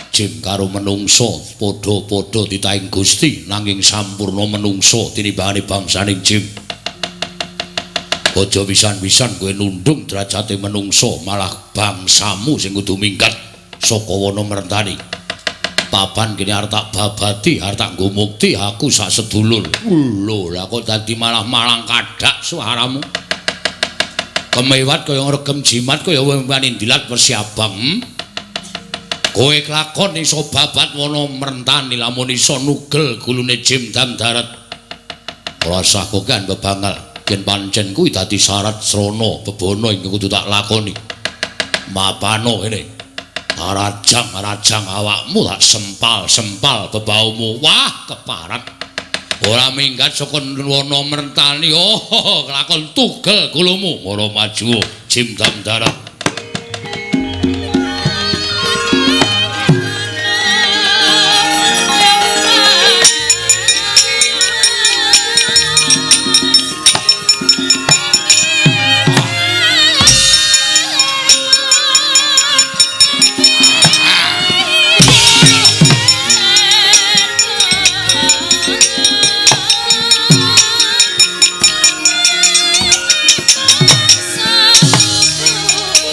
Jim karo menungsa padha-padha ditahing Gusti, nanging sampurna menungsa tinimbangane bangsaning Jim. Aja pisan-pisan kowe nundung derajate menungsa, malah bangsamu sing kudu minggat saka wana merentani. Papan kene arep tak babati, arep tak nggo mukti aku sak sedulur. Lho, lah kok dadi malah malang kadak suaramu. Kemewat kaya ngregem jimat kaya wani ndilat persi abang. Kowe kelakon iso babat wana merentani lamun iso nugel gulune Jim Dam Darat. Ora usah kokean bebangal, yen pancen kuwi dadi syarat srana bebana ingkang kudu tak lakoni. Mapano kene. Rajang-rajang awakmu tak sempal-sempal bebaumu. Wah, keparat. Ora minggat saka wana merentani. Oh, kelakon tugel gulumu. Ora maju Jim Dam Darat. Satu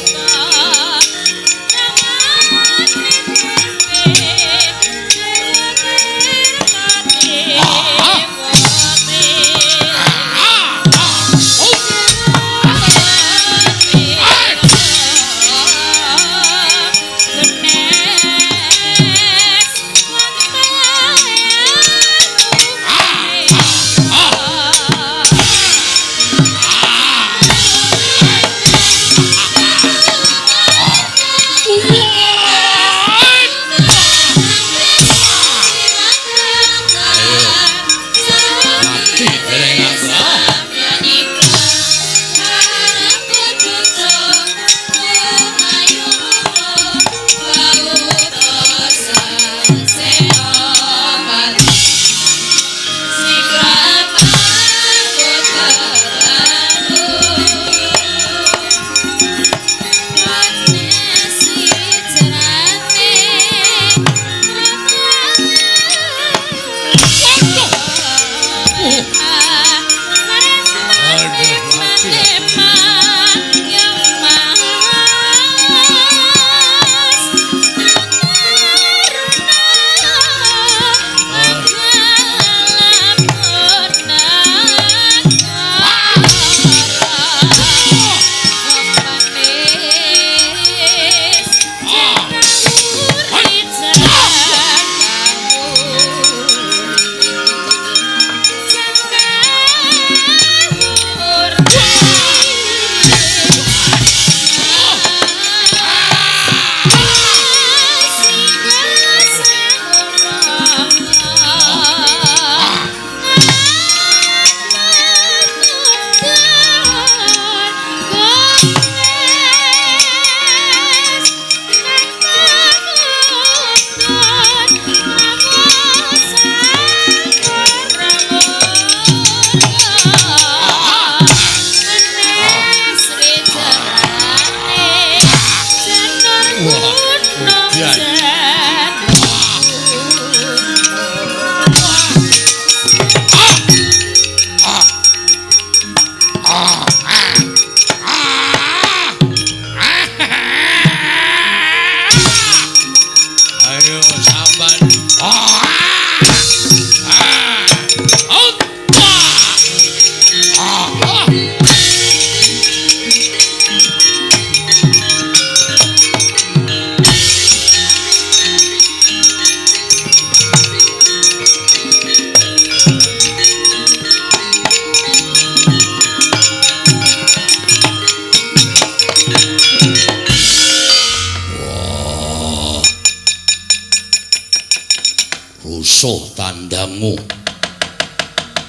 Wisuh tandangmu.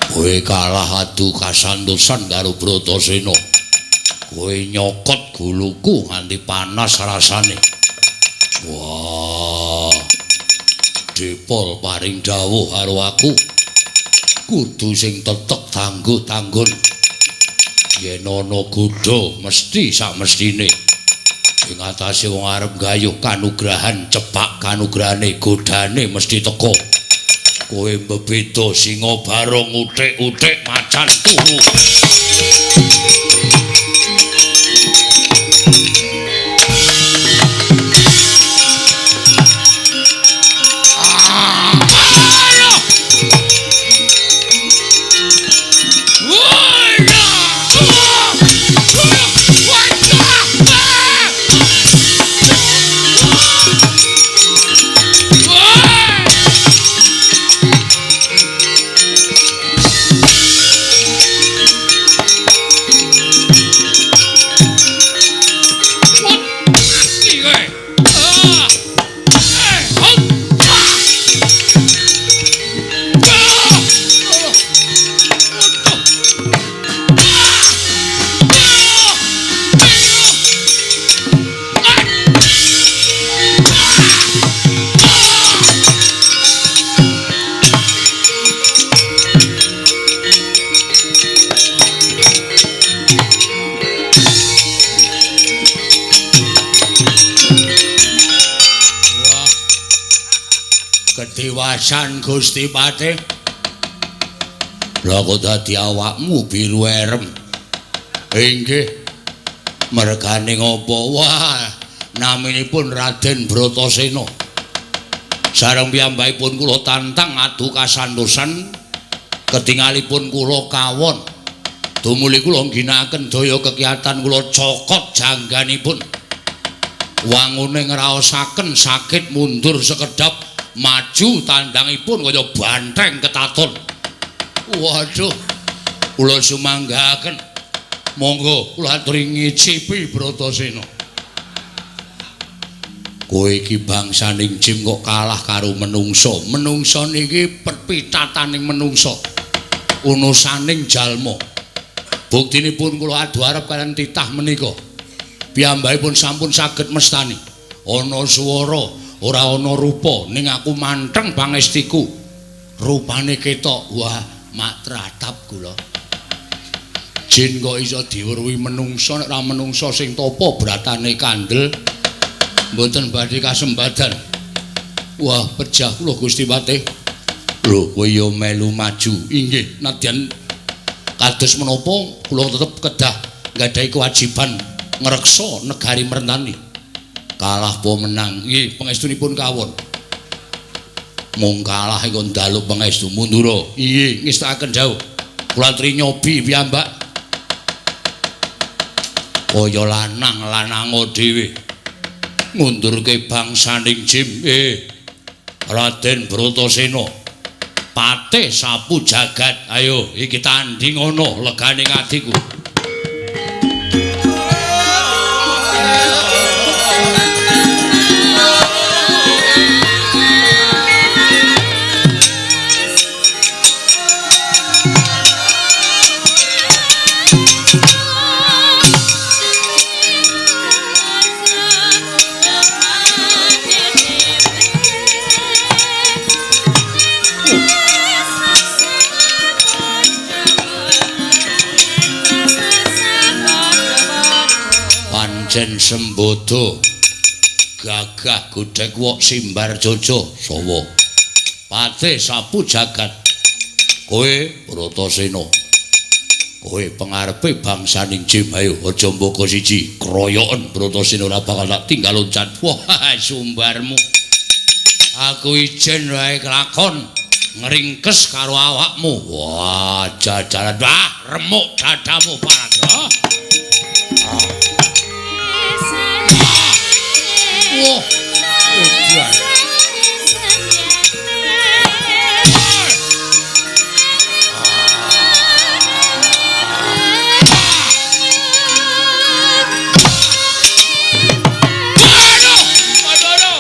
Kowe kalah adu kasantosan karo Bratasena. Kowe nyokot guluku nganti panas rasane. Wah. Depol paring dawuh karo aku. Kudu sing tetek tangguh-tanggun. Yen ana godha mesti samestine. Ing atase wong arep gayuh kanugrahan cepak kanugrahane godane mesti teka. Kowe mbebeda singa barong uthik-uthik macan turu. Ketiwasan Gusti Patih. Lha kok dadi awakmu biru erem? Inggih. Mergane ngopo? Wah, naminipun Raden Bratasena. Sareng piyambakipun kula tantang adu kasantosan ketingalipun kula kawon. Tumuli kula ngginakaken daya kekiyatan kula cokot jangganipun. Wangune ngraosaken sakit mundur sekedap maju tandangipun kaya banteng ketaton. Waduh, kula sumanggaken. Monggo kula aturi ngicipi Bratasena. Kowe iki bangsaning jim kok kalah karo menungsa. Menungsa niki perpitataning menungsa. Unusaning jalma. Buktinipun kula adu arep kaliyan titah menika. Piyambakipun sampun saged mestani. Ana swara, ora ana rupa, ning aku manteng pangestiku. Rupane ketok, wah, mak tratap kula. Jin kok iso diweruhi menungsa, nek ora menungsa sing tapa bratane kandel. Mboten badhe kasembadan. Wah, pejah kula Gusti Patih. Lho, kowe ya melu maju. Inggih, nadyan kados menapa kula tetep kedah nggadahi kewajiban ngreksa negari Mertani. Kalah apa menang? Nggih, pangestunipun kawon. Mung kalah iku ndaluk pangestu mundura. Inggih, ngestakaken dawuh. Kula aturi nyobi piyambak. Kaya lanang lanango dhewe. Ngundurke bangsaning jim. Raden Bratasena. Patih sapu jagat. Ayo iki tanding ana legane atiku. Pancen sembodo gagah godhek wok simbar jojo sawa patih sapu jagat. Kowe Bratasena, kowe pengarepe bangsaning jim. Ayo aja mboko siji kroyoken Bratasena ora bakal tak tinggal loncat. Wah, sumbarmu aku ijen wae kelakon ngringkes karo awakmu. Wah, jajaran, wah, remuk dadamu parah. Wah, edan. Aduh, aduh, aduh.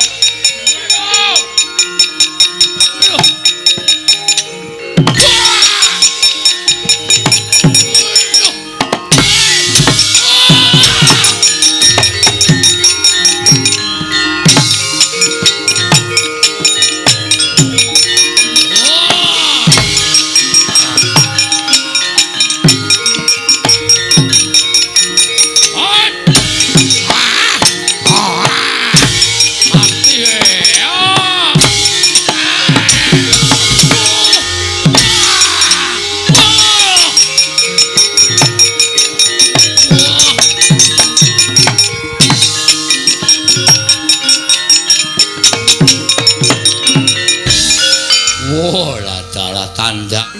Ora tandak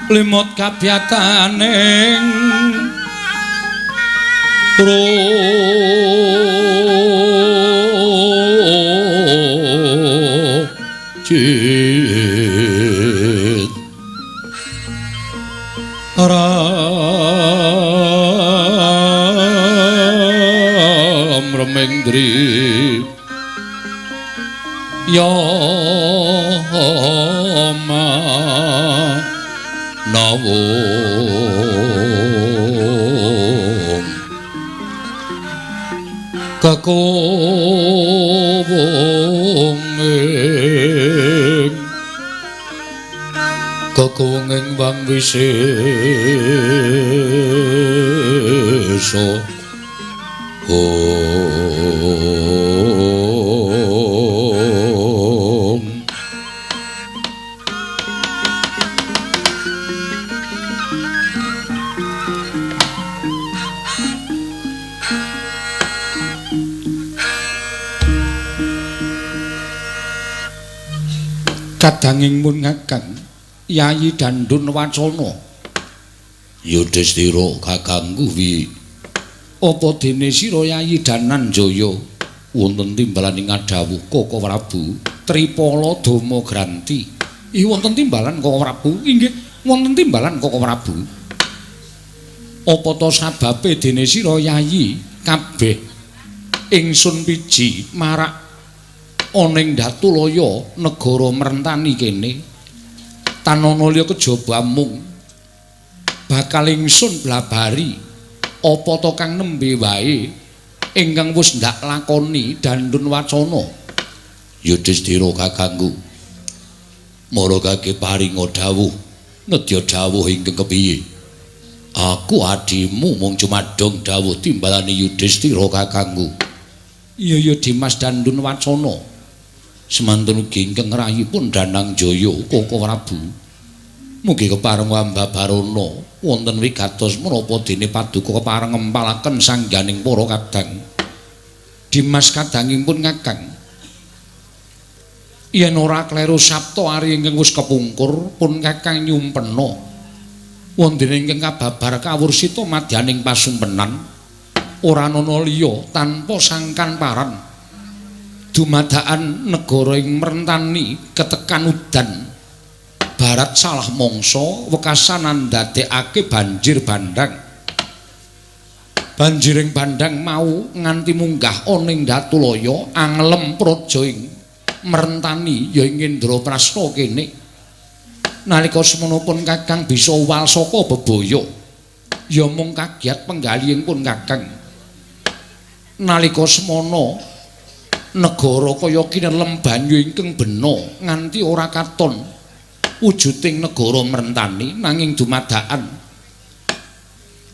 limut kabyataning rojit ram remendri ya ma nawung kakowong kakowong wang wisesa om. Kadanging mun ngakang Yayi Dandun Wacana Yudhistira kakangku wi apa dene sira Yayi Dananjaya wonten timbalaning ngadhawuh Koko Prabu Tripala Dama Granti. Ih wonten timbalan Koko Prabu? Inggih wonten timbalan Koko Prabu. Apa ta sababe dene sira Yayi kabeh ingsun piji marak ana ing Datulaya negara merentani kene tanana liya kejaba mung bakal ingsun blabari apa ta kang nembe wae ingkang wis ndak lakoni Dandun Wacana. Yudhistira kakangku maragake paringa dawuh nedya dawuh ingkang kepiye? Aku adimu mung cumadong dawuh timbalane Yudhistira kakangku. Iya ya Dimas Dandun Wacana. Semantun ugi ingkang rayipun Danangjaya Koko Prabu. Mugi kepareng ambabarana wonten wigatos menapa dene paduka kepareng ngempalaken sangganing para kadang. Dimas kadangipun kakang. Yen ora kleru Sabta ari ingkang wis kepungkur pun kakang nyumpena. Wonten ingkang kababar kawursita madyaning pasumpenan ora ana liya tanpa sangkan paran. Dumadakan negara ing merentani ketekan udan barat salah mangsa wekasan ndadekake banjir bandhang. Banjiring bandhang mau nganti munggah ana ing Datulaya anglem praja ing merentani ya ing Indraprasta kene. Nalika semono pun kakang bisa uwal saka bebaya ya mung kagiat penggalihing pun kakang. Nalika semono negara kaya kinelem banyu ingkang bena nganti ora katon wujuding negara merentani nanging dumadakan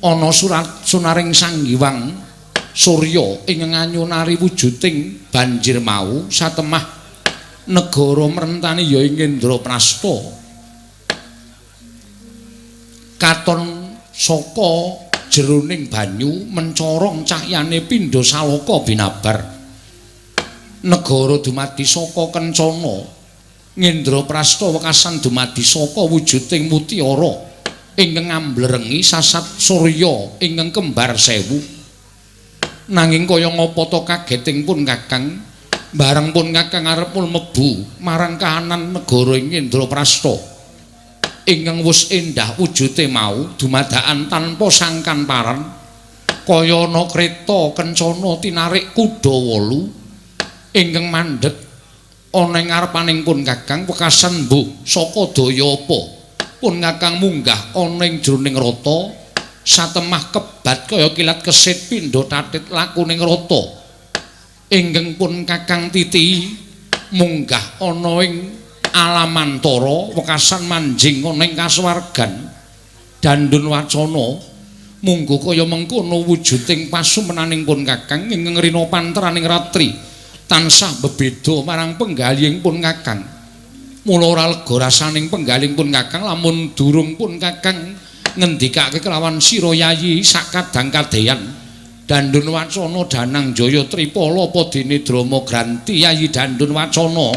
ana surat sunaring Sang Hyang Surya ingkang nganyunari wujuding banjir mau satemah negara merentani ya ing Indraprasta katon saka jeroning banyu mencorong cahyane pindha saloka binabar. Negara dumadi saka kencana Ngendraprasta wekasan dumadi saka wujuding mutiara ingkang ngamblerengi sasat surya ingkang kembar sewu. Nanging kaya ngapa ta kageting pun kakang bareng pun kakang arep mlebu marang kahanan negara ing Indraprasta ingkang wis endah wujute mau dumadakan tanpa sangkan paran kaya ana kreta kencana tinarik kuda wolu ingkang mandheg ana ing ngarepaning pun kakang wekasan mbuh saka daya apa pun kakang munggah ana ing jroning rata satemah kebat kaya kilat kesit pindha tatit lakuning rata ingkang pun kakang titihi munggah ana ing alamantara wekasan manjing ana ing kasuwargan. Dandun Wacana munggo kaya mengkono wujuding pasumenaning pun kakang ingkang rina panteraning ratri tansah bebeda marang penggalihing pun kakang. Mula ora lega rasaning penggalihing pun kakang lamun durung pun kakang ngendikake kelawan sira yayi sakadang kadeyan Dandun Wacana Danangjaya Tripala apa dene Drama Granti Yayi Dandun Wacana.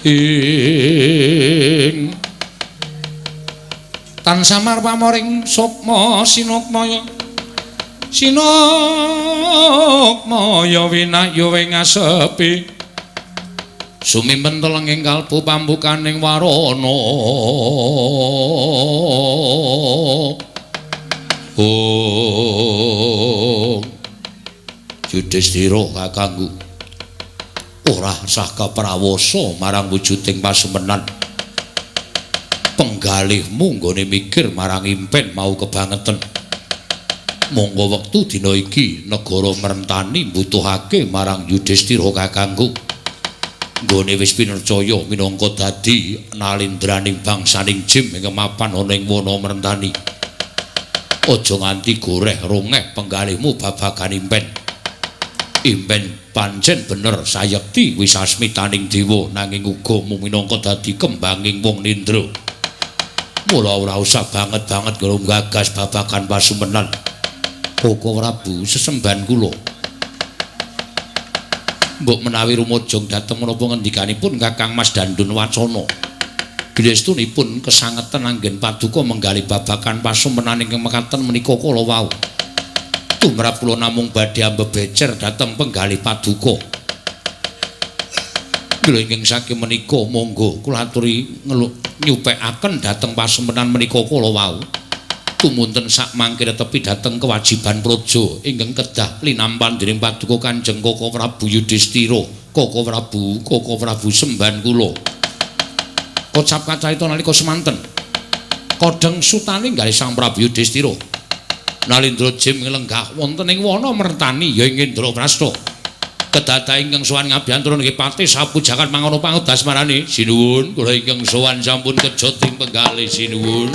Ing tan samar pamoring sukma sinukmaya sinukmaya winahya ing asepi sumimpen telenging kalbu pambukaning warana. Oh Yudhistira kakangku ora sah kaprawasa marang wujuding pasemenan. Penggalihmu nggone mikir marang impen mau kebangetan. Monggo wektu dina iki negara Merentani mbutuhake marang Yudhistira kakangku. Nggone wis pinercaya minangka dadi nalindraning bangsaning Jim ingkang mapan ana ing wana Merentani. Aja nganti goreh rongeh penggalihmu babagan impen. Impen pancen bener sayekti wis asmitaning dewa nanging uga mung minangka dadi kembanging wong nindra. Mula ora usah banget-banget nggo gagas babagan pasumenan. Koko Prabu sesembahan kula. Mbok menawi rumojong dhateng menapa ngendikanipun Kakang Mas Dandun Wacana. Bilestunipun kesangeten anggen paduka menggalih babagan pasumenan ingkang mekaten menika kala wau. Tumrap kula namung badhe ambebecer dhateng penggalih paduka. Mila ingkang saking menika monggo kula aturi nyupekaken dhateng pasumenan menika kala wau. Tumunten sak mangke tepi dhateng kewajiban praja ingkang kedah linampan dening paduka Kanjeng Koko Prabu Yudhistira. Koko Prabu, Koko Prabu sembahan kula. Kocap kacarita nalika semanten kodheng sutane nggalih Sang Prabu Yudhistira. Nalindra Jim lenggah wonten ing wana Mertani ya ing Indraprastha. Kedata ingkang sowan ngabiyantara nggih patih sapu jagat mangono pangudas marani. Sinuwun kula ingkang sowan sampun kejot ing penggalih sinuwun.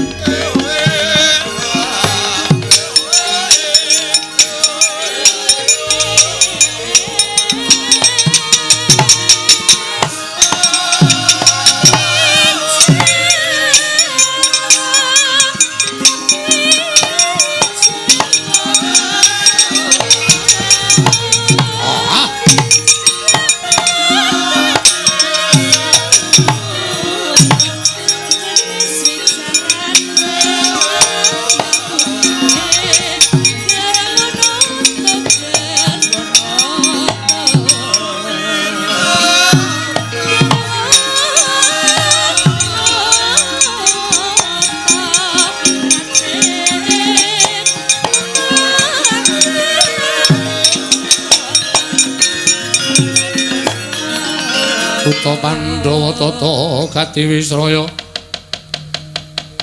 Putra Pandhawa tata gati wisraya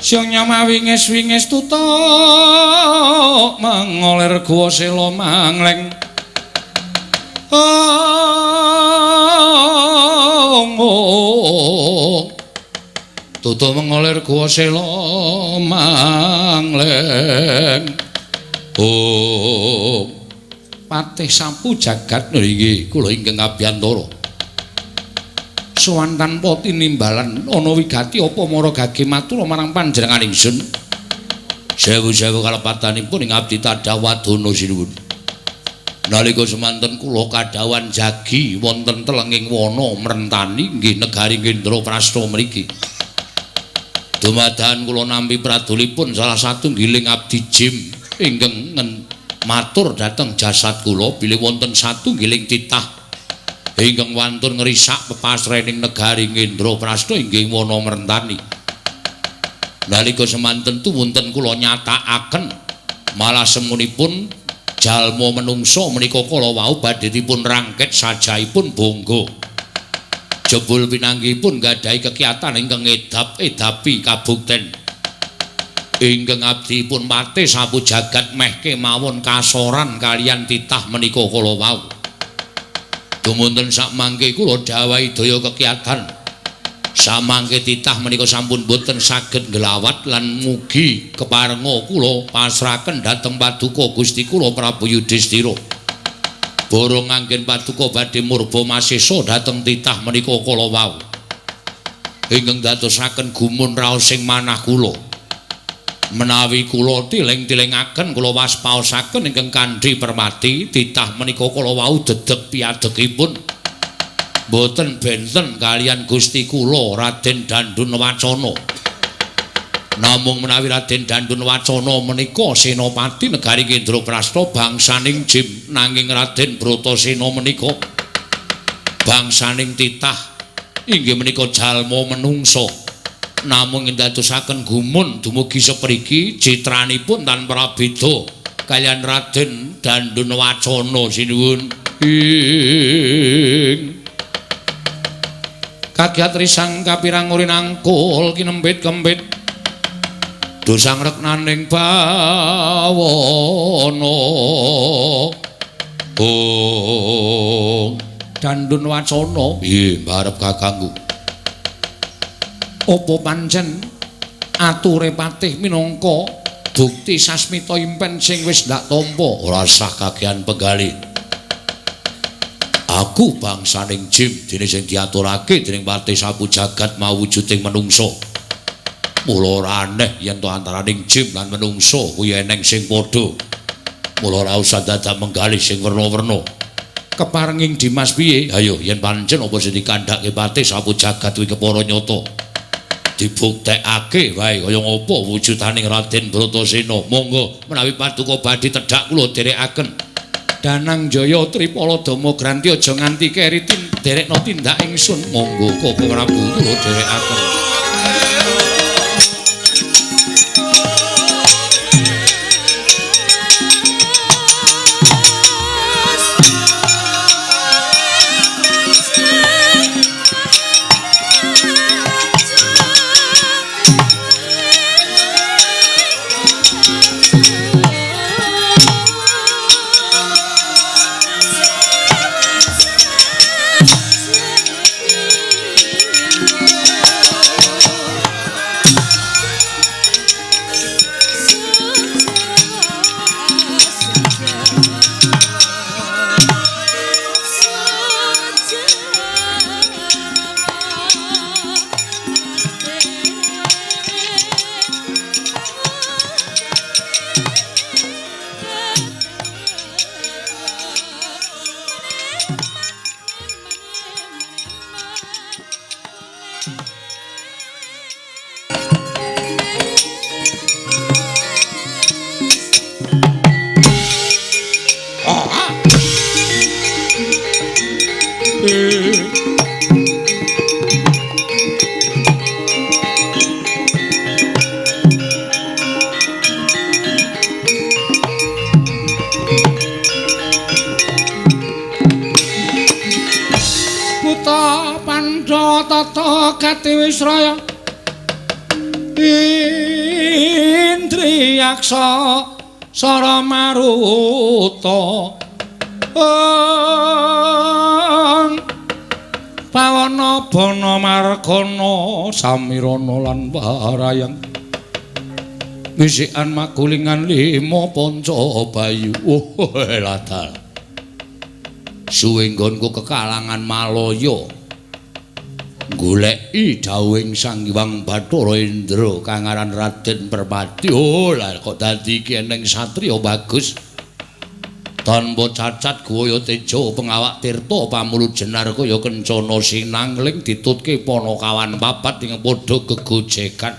Syong nyama wingis-wingis tutuk mengolir guwa sela mangleng. Tutuk mengolir guwa sela mangleng. Oh patih sapu jagat nggih kula ingkang abiyantara. Sowan tanpa tinimbalan ana wigati apa mara gage matur marang panjenengan ingsun. Sewu-sewu kalepatanipun ing abdi tadhawadana sinuwun. Nalika semanten kula kadhawan jagi wonten telenging wana Merentani nggih negari Indraprastha mriki. Dumadakan kula nampi pradulipun salah satunggiling abdi Jim ingkang matur dhateng jasad kula bilih wonten satunggiling titah ingkang wantun ngrisak pepasrening negari Indraprastha inggih wana Merentani. Nalika semanten tuwunten kula nyatakaken malah semunipun jalma menungsa menika kala wau badhe dipun rangket sajaipun bangga. Jebul pinanggihipun gadhahi kekiyatan ingkang ngedap-edapi kabukten. Ingkang abdipun patih sapu jagat meh kemawon kasoran kaliyan titah menika kala wau. Dumunten sakmangke kula dhawahi daya kekiyatan. Samangke titah menika sampun boten saged nglawat lan mugi keparenga kula pasrahaken dhateng paduka Gusti kula Prabu Yudhistira. Borong anggen paduka badhe murba masesa dhateng titah menika kala wau. Ingkang dadosaken gumun raos ing manah kula. Menawi kula tiling-tilingaken kula waspaosaken ingkang kandhi permati titah menika kala wau dedeg piadegipun. Mboten benten kaliyan Gusti kula Raden Dandun Wacana. Namung menawi Raden Dandun Wacana menika senopati negari Indraprasta bangsaning Jim, nanging Raden Bratasena menika bangsaning titah inggih menika jalma menungsa. Namung ndadosaken gumun dumugi sepriki citranipun tanpa prabeda kaliyan Raden Dandun Wacana sinuwun. Ing kagiat risang kapirang urin angkul kinembit kembit dosang reknaning bawana. Oh Dandun Wacana, piye mbarep kakangku? Apa pancen ature patih minangka bukti sasmita impen sing wis ndak tampa? Ora sah kakean penggalih. Aku bangsaning Jim dene sing diaturake dening patih sapu jagat mawujuding menungsa. Mula ora aneh yen to antaraning Jim lan menungsa kuwi eneng sing padha. Mula ora usah dadak menggalih sing werna-werna. Keparenging Dimas piye? Ayo yen pancen apa sing dikandhake patih sapu jagat kuwi kepara nyata. Dibuktekake wae kaya ngapa wujudaning Raden Bratasena. Monggo menawi paduka badhe tedhak kula dherekaken. Danang Jaya Tripala Dama Granti aja nganti keri derekno tindak ingsun. Monggo Koko Prabu kula dherekaken. Wisraya Indriyaksa Sara Maruta Pawana Bana Margana Samirana lan Warayang Wisikan magulingan lima panca bayu. Oh ladal suwe nggonku kekalangan Malaya goleki dawuhing Sang Hyang Bathara Indra kang aran Raden Permadi. Oh lah kok dadi iki eneng satriya bagus tanpa cacat guaya teja pengawak tirta pamulu jenar kaya kencana sinangling ditutke panakawan papat ing padha gegojekan.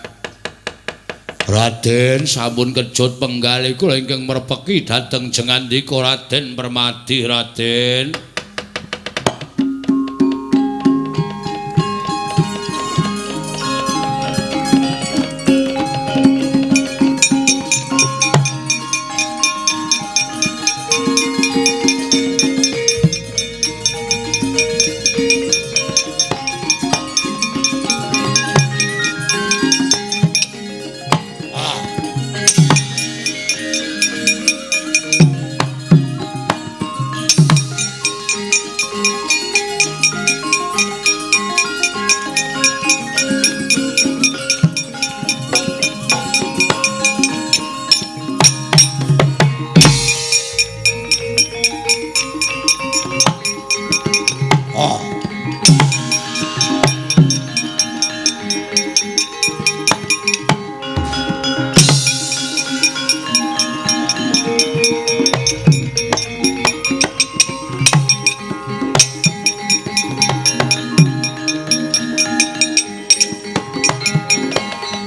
Raden sampun kejut penggalih kula ingkang merpeki dhateng jengandika Raden Permadi. Raden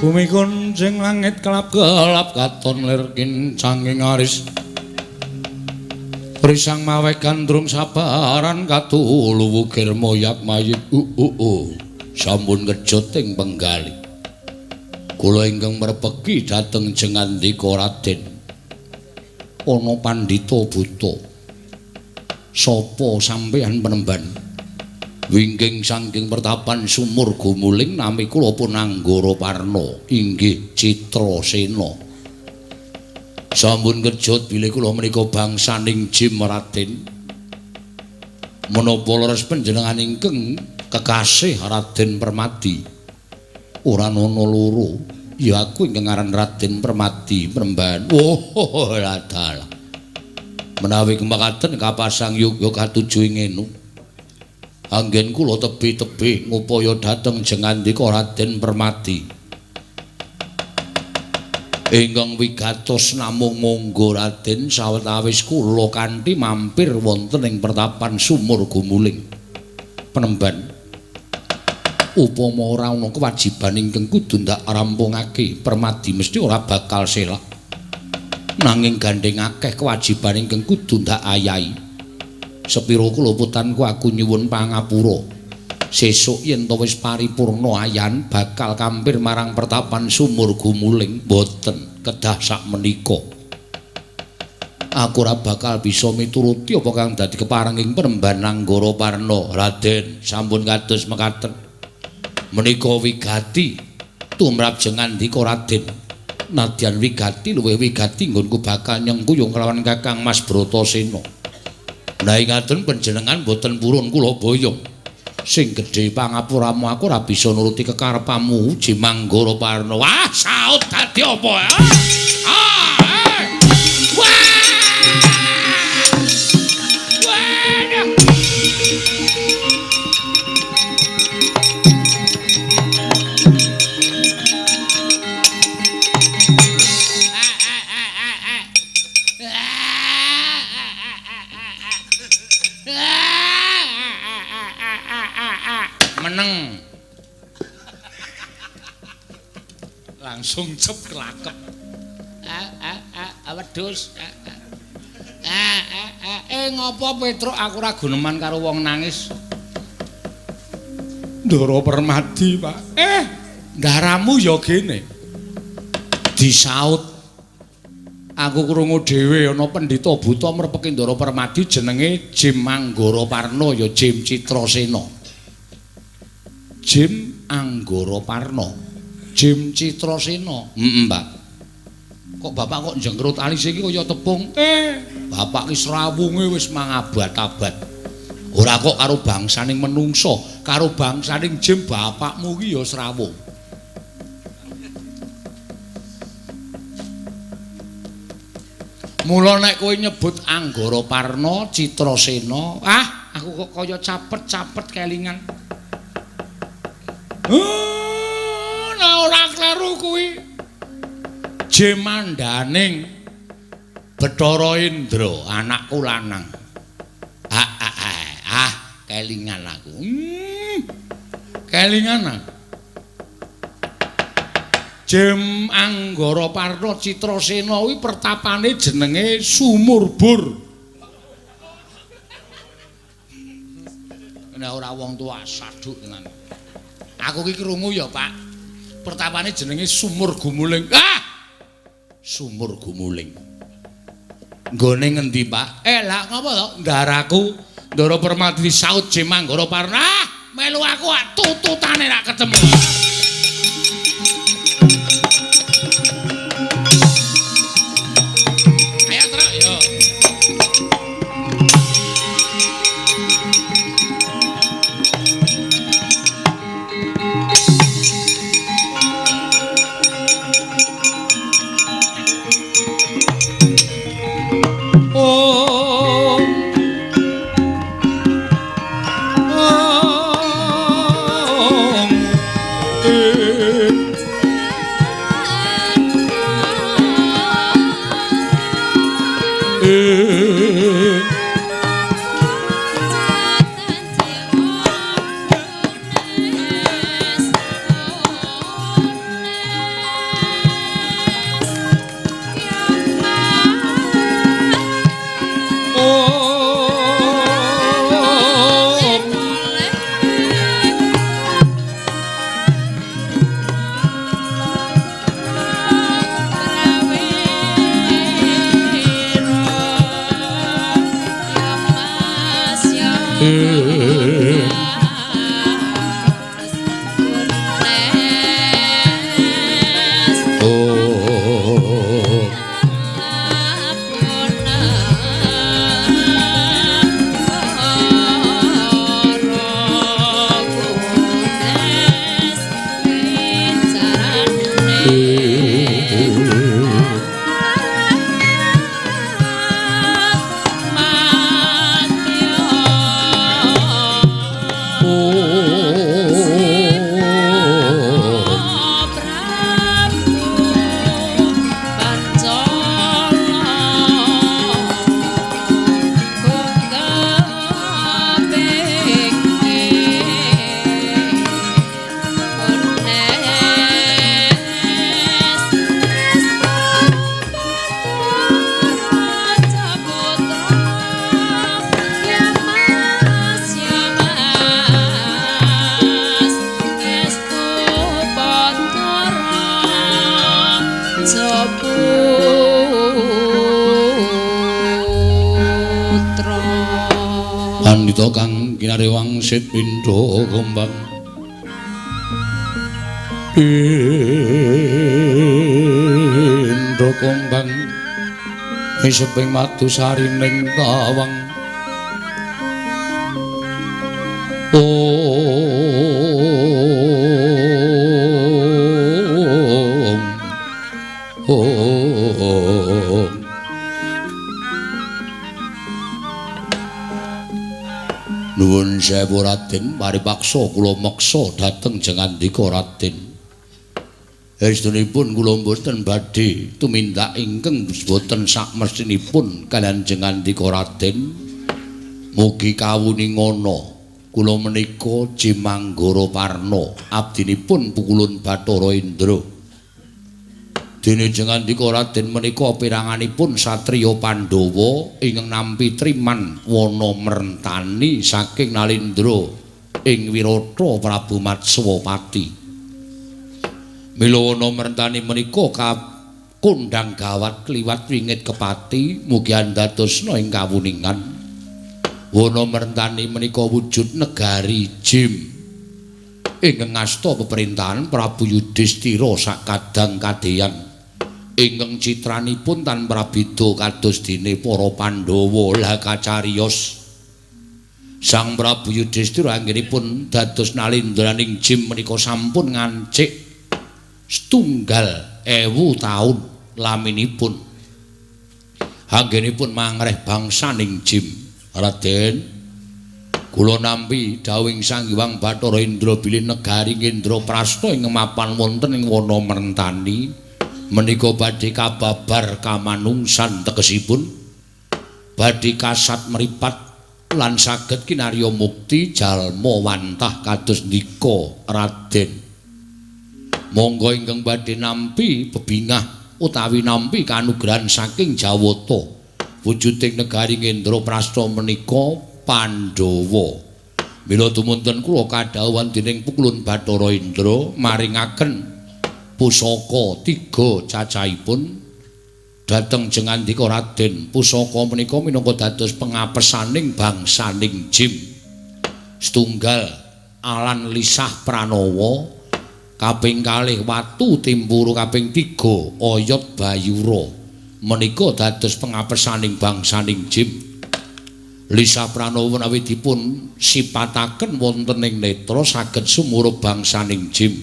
Bumi kuncing langit kelap-kelap katon lir kincanging aris. Risang mawe gandrung sabaran katulu wukir moyak mayit sampun kejut ing penggali. Kula ingkang merpeki dhateng jengandika Raden. Ana pandhita buta. Sapa sampeyan penemban? Wingking saking pertapan Sumur Gumuling nami kula pun Anggara Parna inggih Citrasena. Sampun kejut bilih kula menika bangsaning Jim Raden. Menapa leres panjenengan ingkang kekasih Raden Permadi? Ora ana loro, ya aku ingkang aran Raden Permadi Premban. Oh, ladalah. Menawi kemakaten kapasang yoga katuju ing enu. Anggen kula tebih-tebih ngupaya dhateng jengandika Raden Permadi. Ingkang wigatos namung monggo Raden sawetawis kula kanthi mampir wonten ing pertapan Sumur Gumuling. Penemban, upama ora ana kewajiban ingkang kudu ndak rampungake, Permadi mesti ora bakal selak. Nanging gandheng akeh kewajiban ingkang kudu ndak ayahi. Sepiro kuluputanku aku nyuwun pangapura. Sesuk yen to wis paripurna ayan bakal kampir marang pertapan Sumur Gumuling. Mboten kedah sak menika. Aku ora bakal bisa mituruti apa kang dadi keparenging penemban Anggara Parna. Raden, sampun kados mekaten. Menika wigati tumrap jengandika Raden. Nadyan wigati luwih wigati nggonku bakal nyengkuyung kelawan Kakang Mas Bratasena. Nah ingaten panjenengan mboten purun kula boyong. Sing gedhe pangapuramu aku ora bisa nuruti kekarepamu Jimanggara Parna. Wah, saut dadi apa ya? Ah, eh. Wah! Wah! Meneng. Langsung cep kelakep. Wedhus. Ngopo Petruk aku ora guneman karo wong nangis. Ndara Permadi, Pak. Ndaramu ya gene. Disaut. Aku krungu dhewe ana pendhita buta mrepeki Ndara Permadi jenenge Jim Anggara Parna ya Jim Citrasena. Jim Anggara Parna. Jim Citrasena. Heeh, Pak. Kok bapak kok njengkrut alis iki kaya tepung? Bapak ki srawunge wis mangabad-abad. Ora kok karo bangsaning menungsa, karo bangsaning jim bapakmu ki ya srawung. Mula nek kowe nyebut Anggara Parna, Citrasena, ah, aku kok kaya capet-capet kelingan. Nah ora kleru kuwi. Jemandaning Bathara Indra, anakku lanang. Kelingan aku. Kelingan aku. Jem Anggara Parna Citrasena kuwi pertapane jenenge Sumurbur. Nek ora wong tuwa saduk tenan. Aku ki krungu ya, Pak. Pertapane jenenge Sumur Gumuling. Ah! Sumur Gumuling. Nggone ngendi, Pak? Lah ngopo to? Ndaraku Ndara Permadi saut Jem Anggara Parna. Ah, melu aku tututane rak ketemu. Ayo truk yo. Pandita kang kinarya wangsit pindha gombang pindha gombang iseping madu sarining tawang. Om Om. Nuwun sewu Raden, paripaksa kula meksa dhateng jengandika Raden. Estunipun kula mboten badhe tumindak ingkang boten sakmestinipun kaliyan jengandika Raden. Mugi kawuningana kula menika Jimanggara Parna, abdinipun Pukulun Bathara Indra. Dene jengandika Raden menika piranganipun satriya Pandhawa ingkang nampi triman wana merentani saking Nalindra ing Wirata Prabu Matswapati. Mila wana merentani menika kondhang gawat kliwat wingit kepati mugi andadosna ing kawuningan. Wana merentani menika wujud negari Jim ingkang ngasta peperintahan Prabu Yudhistira sakadang kadeyan. Ingkang citranipun tan prabida kados dene para Pandhawa lah kacariyos. Sang Prabu Yudhistira anggenipun dados nalindraning Jim menika sampun ngancik 1,000 taun laminipun. Anggenipun mangreh bangsaning Jim. Raden, kula nampi dawuhing Sang Hyang Bathara Indra bilih negari Indraprasta ing mapan wonten ing wana merentani menika badhe kababar kamanungsan tegesipun badhe kasat mripat lan saged kinarya mukti jalma wantah kados ndika Raden. Monggo ingkang badhe nampi bebingah utawi nampi kanugrahan saking Jawata wujuding negari Indraprasta menika Pandhawa. Mila tumunten kula kadhawuhan dening Pukulun Bathara Indra maringaken pusaka 3 cacahipun dhateng jengandika Raden. Pusaka menika minangka dados pengapesaning bangsaning Jim. Setunggal alan lisah pranawa, kaping kalih watu timpuru, kaping 3 oyot bayura. Menika dados pengapesaning bangsaning Jim. Lisah pranawa menawi dipun sipataken wonten ing netra saged sumurup bangsaning Jim.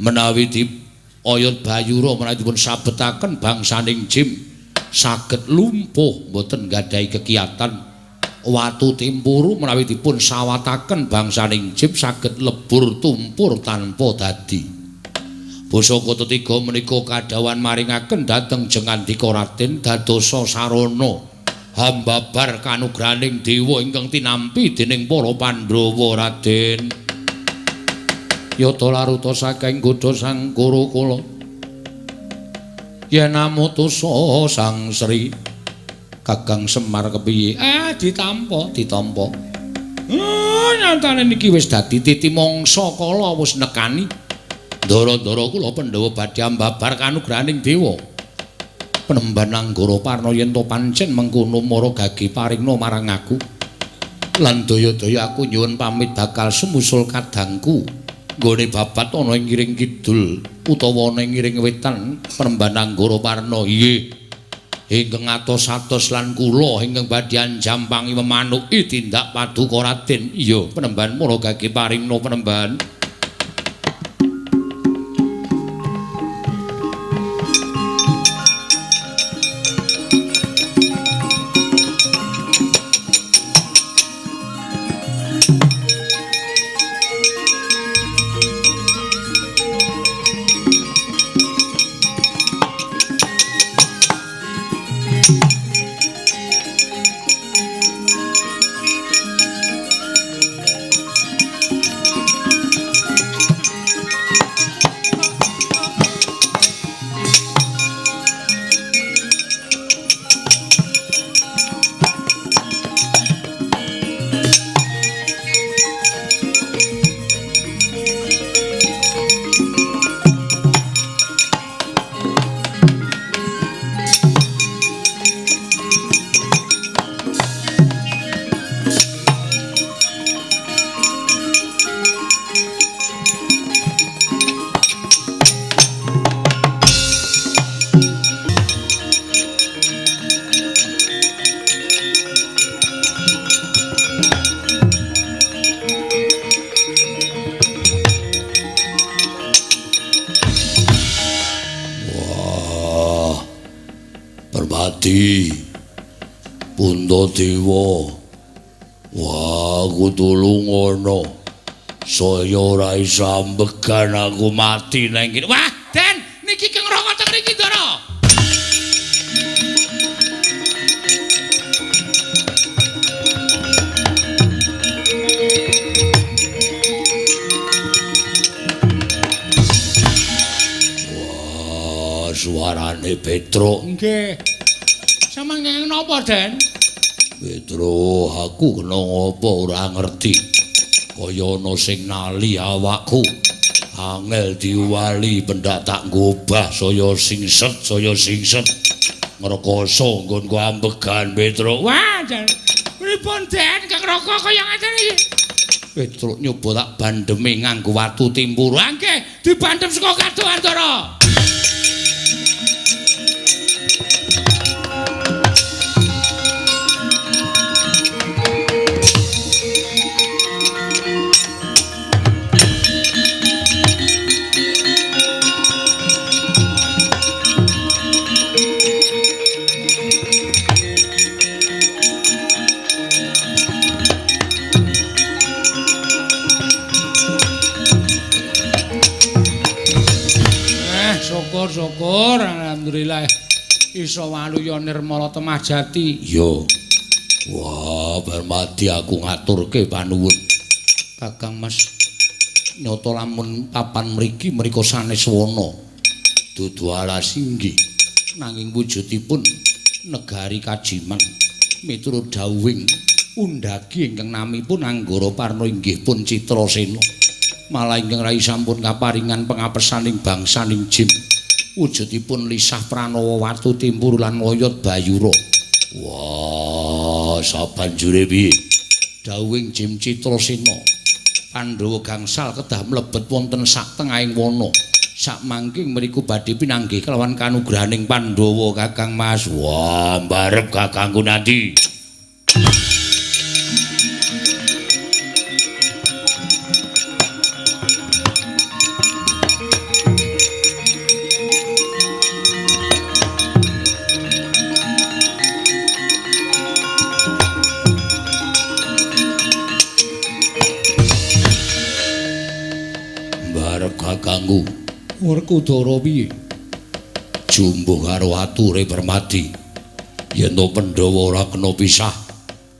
Menawi di oyot bayura menawi dipun sabetaken bangsaning Jim saged lumpuh mboten nggadahi kegiatan. Watu timpuru menawi dipun sawataken bangsaning Jim saged lebur tumpur tanpa dadi. Pusaka tetiga menika kadhawuhan maringaken dhateng jengandika Raden dadosa sarana hambabar kanugrahaning dewa ingkang tinampi dening para Pandhawa. Raden, yata laruta saking godha sang Kurukula yen amutusa Sang Sri Kakang Semar kepiye? Ditampa, ditampa. Nyatane niki wis dadi titi mangsa kala wis nekani. Ndara-ndara kula Pandhawa badhe ambabar kanugrahaning dewa. Penemban Anggara Parna yen to pancen mengkono mara gage paringna marang aku. Lan daya-daya aku nyuwun pamit bakal sumusul kadangku nggone babat ana ing ngiring kidul utawa ana ing ngiring wetan Penemban Anggara Parna. Inggih. Ingkang atos-atos lan kula ingkang badhe anjampangi memanuki tindak paduka Raden. Iya, Penemban mula gage paringna Penemban. Puntadewa, wah aku tulungono, saya ora iso ambegan aku mati nang kene. Wah, Den, niki Kang Raka teng mriki, Ndara. Wah, suarane Petruk. Nggih. Sampeyan kenging napa, Den? Petro, aku kena ngopo ora ngerti. Kaya ana sing nali awakku. Angel diwali pendak tak ngobah saya singset, saya singset. Ngrekoso nggonku ambegan, Petro. Wah, jan. Pripun, Den? Kang Raka kaya ngaten iki. Petro nyoba tak bandheme nganggo watu timpur. Nggih, dibandhem saka kadohan, Ndara. Syukur, alhamdulillah iso waluya nirmala temah jati. Iya. Wah, Permadi aku ngaturke panuwun. Kakang Mas, nyata lamun papan mriki mriko sanes wana. Dudu alas inggih. Nanging wujudipun negari Kajiman miturut dawuhing undhagi ingkang namipun Anggara Parna inggih pun Citrasena. Malah ingkang rai sampun kaparingan pengapesaning bangsaning Jim. Wujudipun lisah pranawa watu timpur lan oyot bayura. Wah, sabanjure piye? Dawuhing Jim Citrasena, Pandhawa gangsal kedah mlebet wonten sak tengahing wana. Sakmangking mriku badhe pinanggih kelawan kanugrahaning Pandhawa, Kakang Mas. Wah, mbarep kakangku nanti. Kakangku, Werkudara piye? Jumbuh karo ature Permadi. Yen to Pandhawa ora kena pisah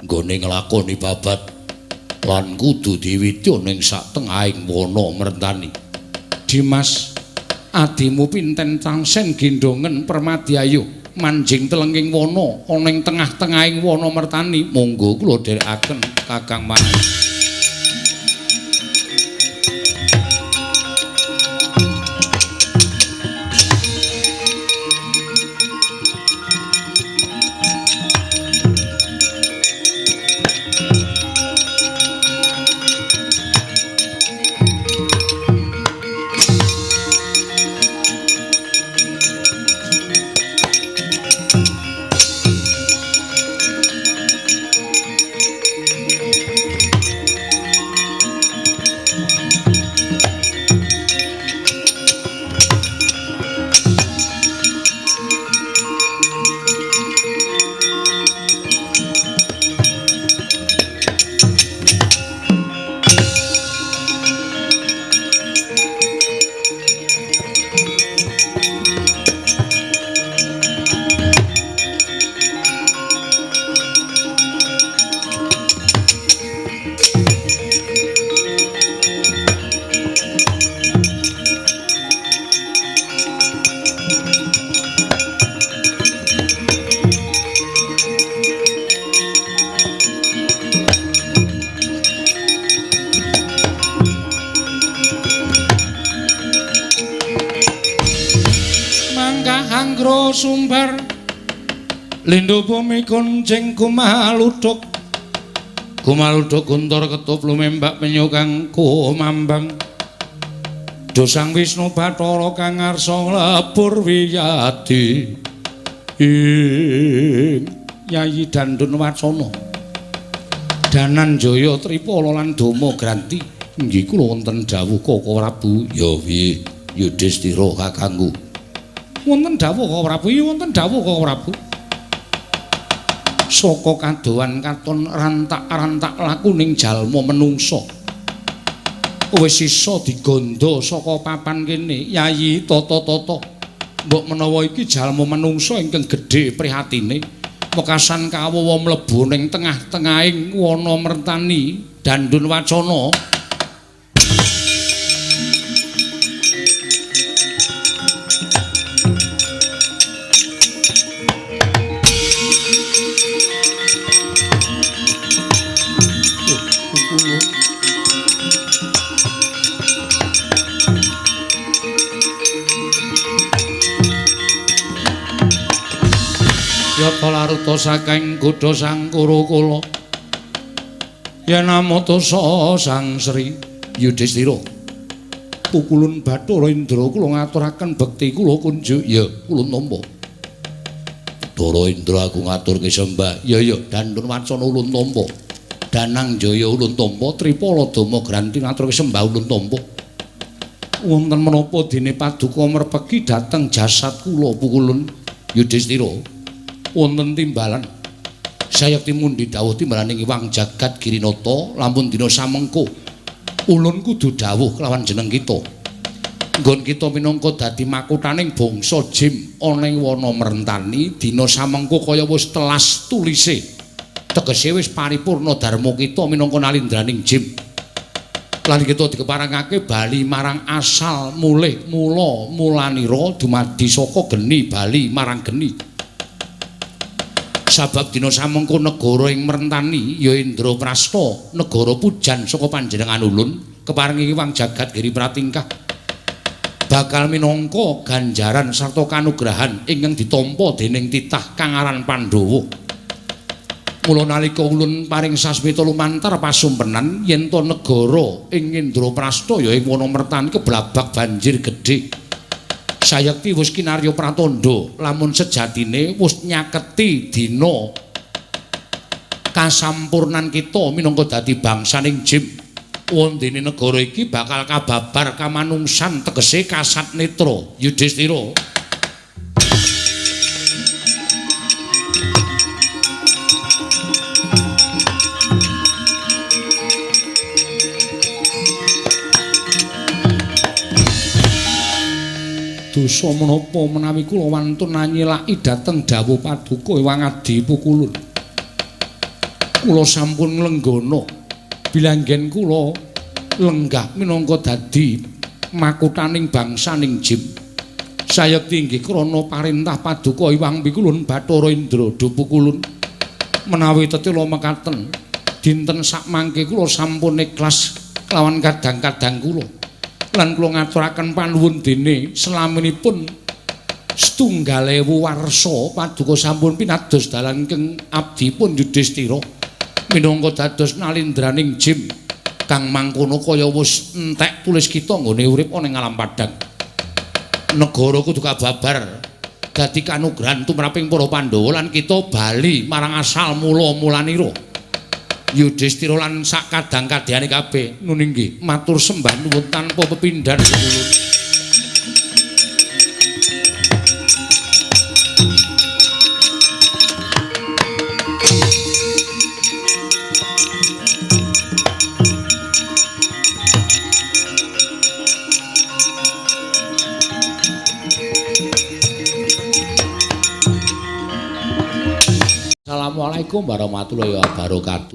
nggone nglakoni babat lan kudu diwiti ning sak tengahing wana merentani. Dimas, adimu pinten tangsen gendongen Permadi ayo manjing telenging wana ana ing tengah-tengahing wana mertani. Monggo kula dherekaken Kakang Mas. Nyangkro sumbar lindu bumi kuncing kumaluduk kumaluduk guntur ketup lumembak penyu kang kumambang dosang Wisnu Bathara kang ngarsa nglebur wiyadi ing Yayi Dandun Wacana Dananjaya Tripala lan Dama Granti. Inggih kula wonten dawuh Koko Prabu. Ya piye Yudhistira kakangku? Wonten dawuh Koko Prabu. Iya wonten dawuh Koko Prabu. Saka kadohan katon rantak-rantak lakuning jalma menungsa wis isa digondo saka papan kene Yayi tata-tata. Mbok menawa iki jalma menungsa ingkang gedhe prihatine wekasan kawowo mlebu ning tengah-tengahing wana mertani Dandun Wacana. Yata laruta saking godha sang Kurukula yen amata sang Sri Yudhistira pukulun Bathara Indra kula ngaturaken bekti kula kunjuk. Ya kula nampa Bathara Indra aku ngaturke sembah. Ya ya Dandun Wacana ulun tampa, Danangjaya ulun tampa, Tripala Dama Granti ngaturke sembah ulun tampa. Wonten menapa dene paduka merpeki dhateng jasad kula pukulun Yudhistira? Wonten timbalan sayekti mundi dawuh timbalaning Iwang Jagat Girinata lamun dina samengko ulun kudu dawuh kelawan jeneng kita. Nggon kita minangka dadi makuthaning bangsa Jim ana ing wana merentani dina samengko kaya wis telas tulise. Tegese wis paripurna dharma kita minangka nalindraning Jim. Lan kita dikeparengake bali marang asal mulih mula mulanira dumadi saka geni bali marang geni. Sabab dina samengko negara ing merentani ya Indraprasta negara pujan saka panjenengan ulun keparengi Iwang Jagat Giri Pratingkah bakal minangka ganjaran sarta kanugrahan ingkang ditampa dening titah kang aran Pandhawa. Mula nalika ulun paring sasmita lumantar pasumpenan yen to negara ing Indraprasta ya ing wana mertani keblabak banjir gedhe. Sayekti wis kinarya pratandha lamun sejatine wis nyaketi dina kasampurnan kita minangka dadi bangsaning Jim. Wondene negara iki bakal kababar kamanungsan tegese kasat netra Yudhistira. Dosa menapa menawi kula wantun anyilaki dhateng dawuh paduka Iwang Adi Pukulun. Kula sampun nglenggana bilanggen kula lenggah minangka dadi makuthaning bangsaning Jim. Sayekti inggih krana parentah paduka Iwang Pikulun Bathara Indra Dupukulun. Menawi tetela mekaten dinten sakmangke kula sampun ikhlas kelawan kadang-kadang kula. Lan kula ngaturaken panuwun dene selaminipun 1000 warsa paduka sampun pinados dalan ingkang abdipun Yudhistira minangka dados nalindraning Jim kang mangkono kaya wis entek tulis kita nggone urip ana ing alam padhang. Negara kudu kababar dadi kanugrahan tumraping para Pandhawa lan kita bali marang asal mula-mulanira. Yudhistira lan sak kadang-kadhane kabeh nun inggih matur sembah nuwun tanpa pepindhan kula. Assalamualaikum warahmatullahi wabarakatuh.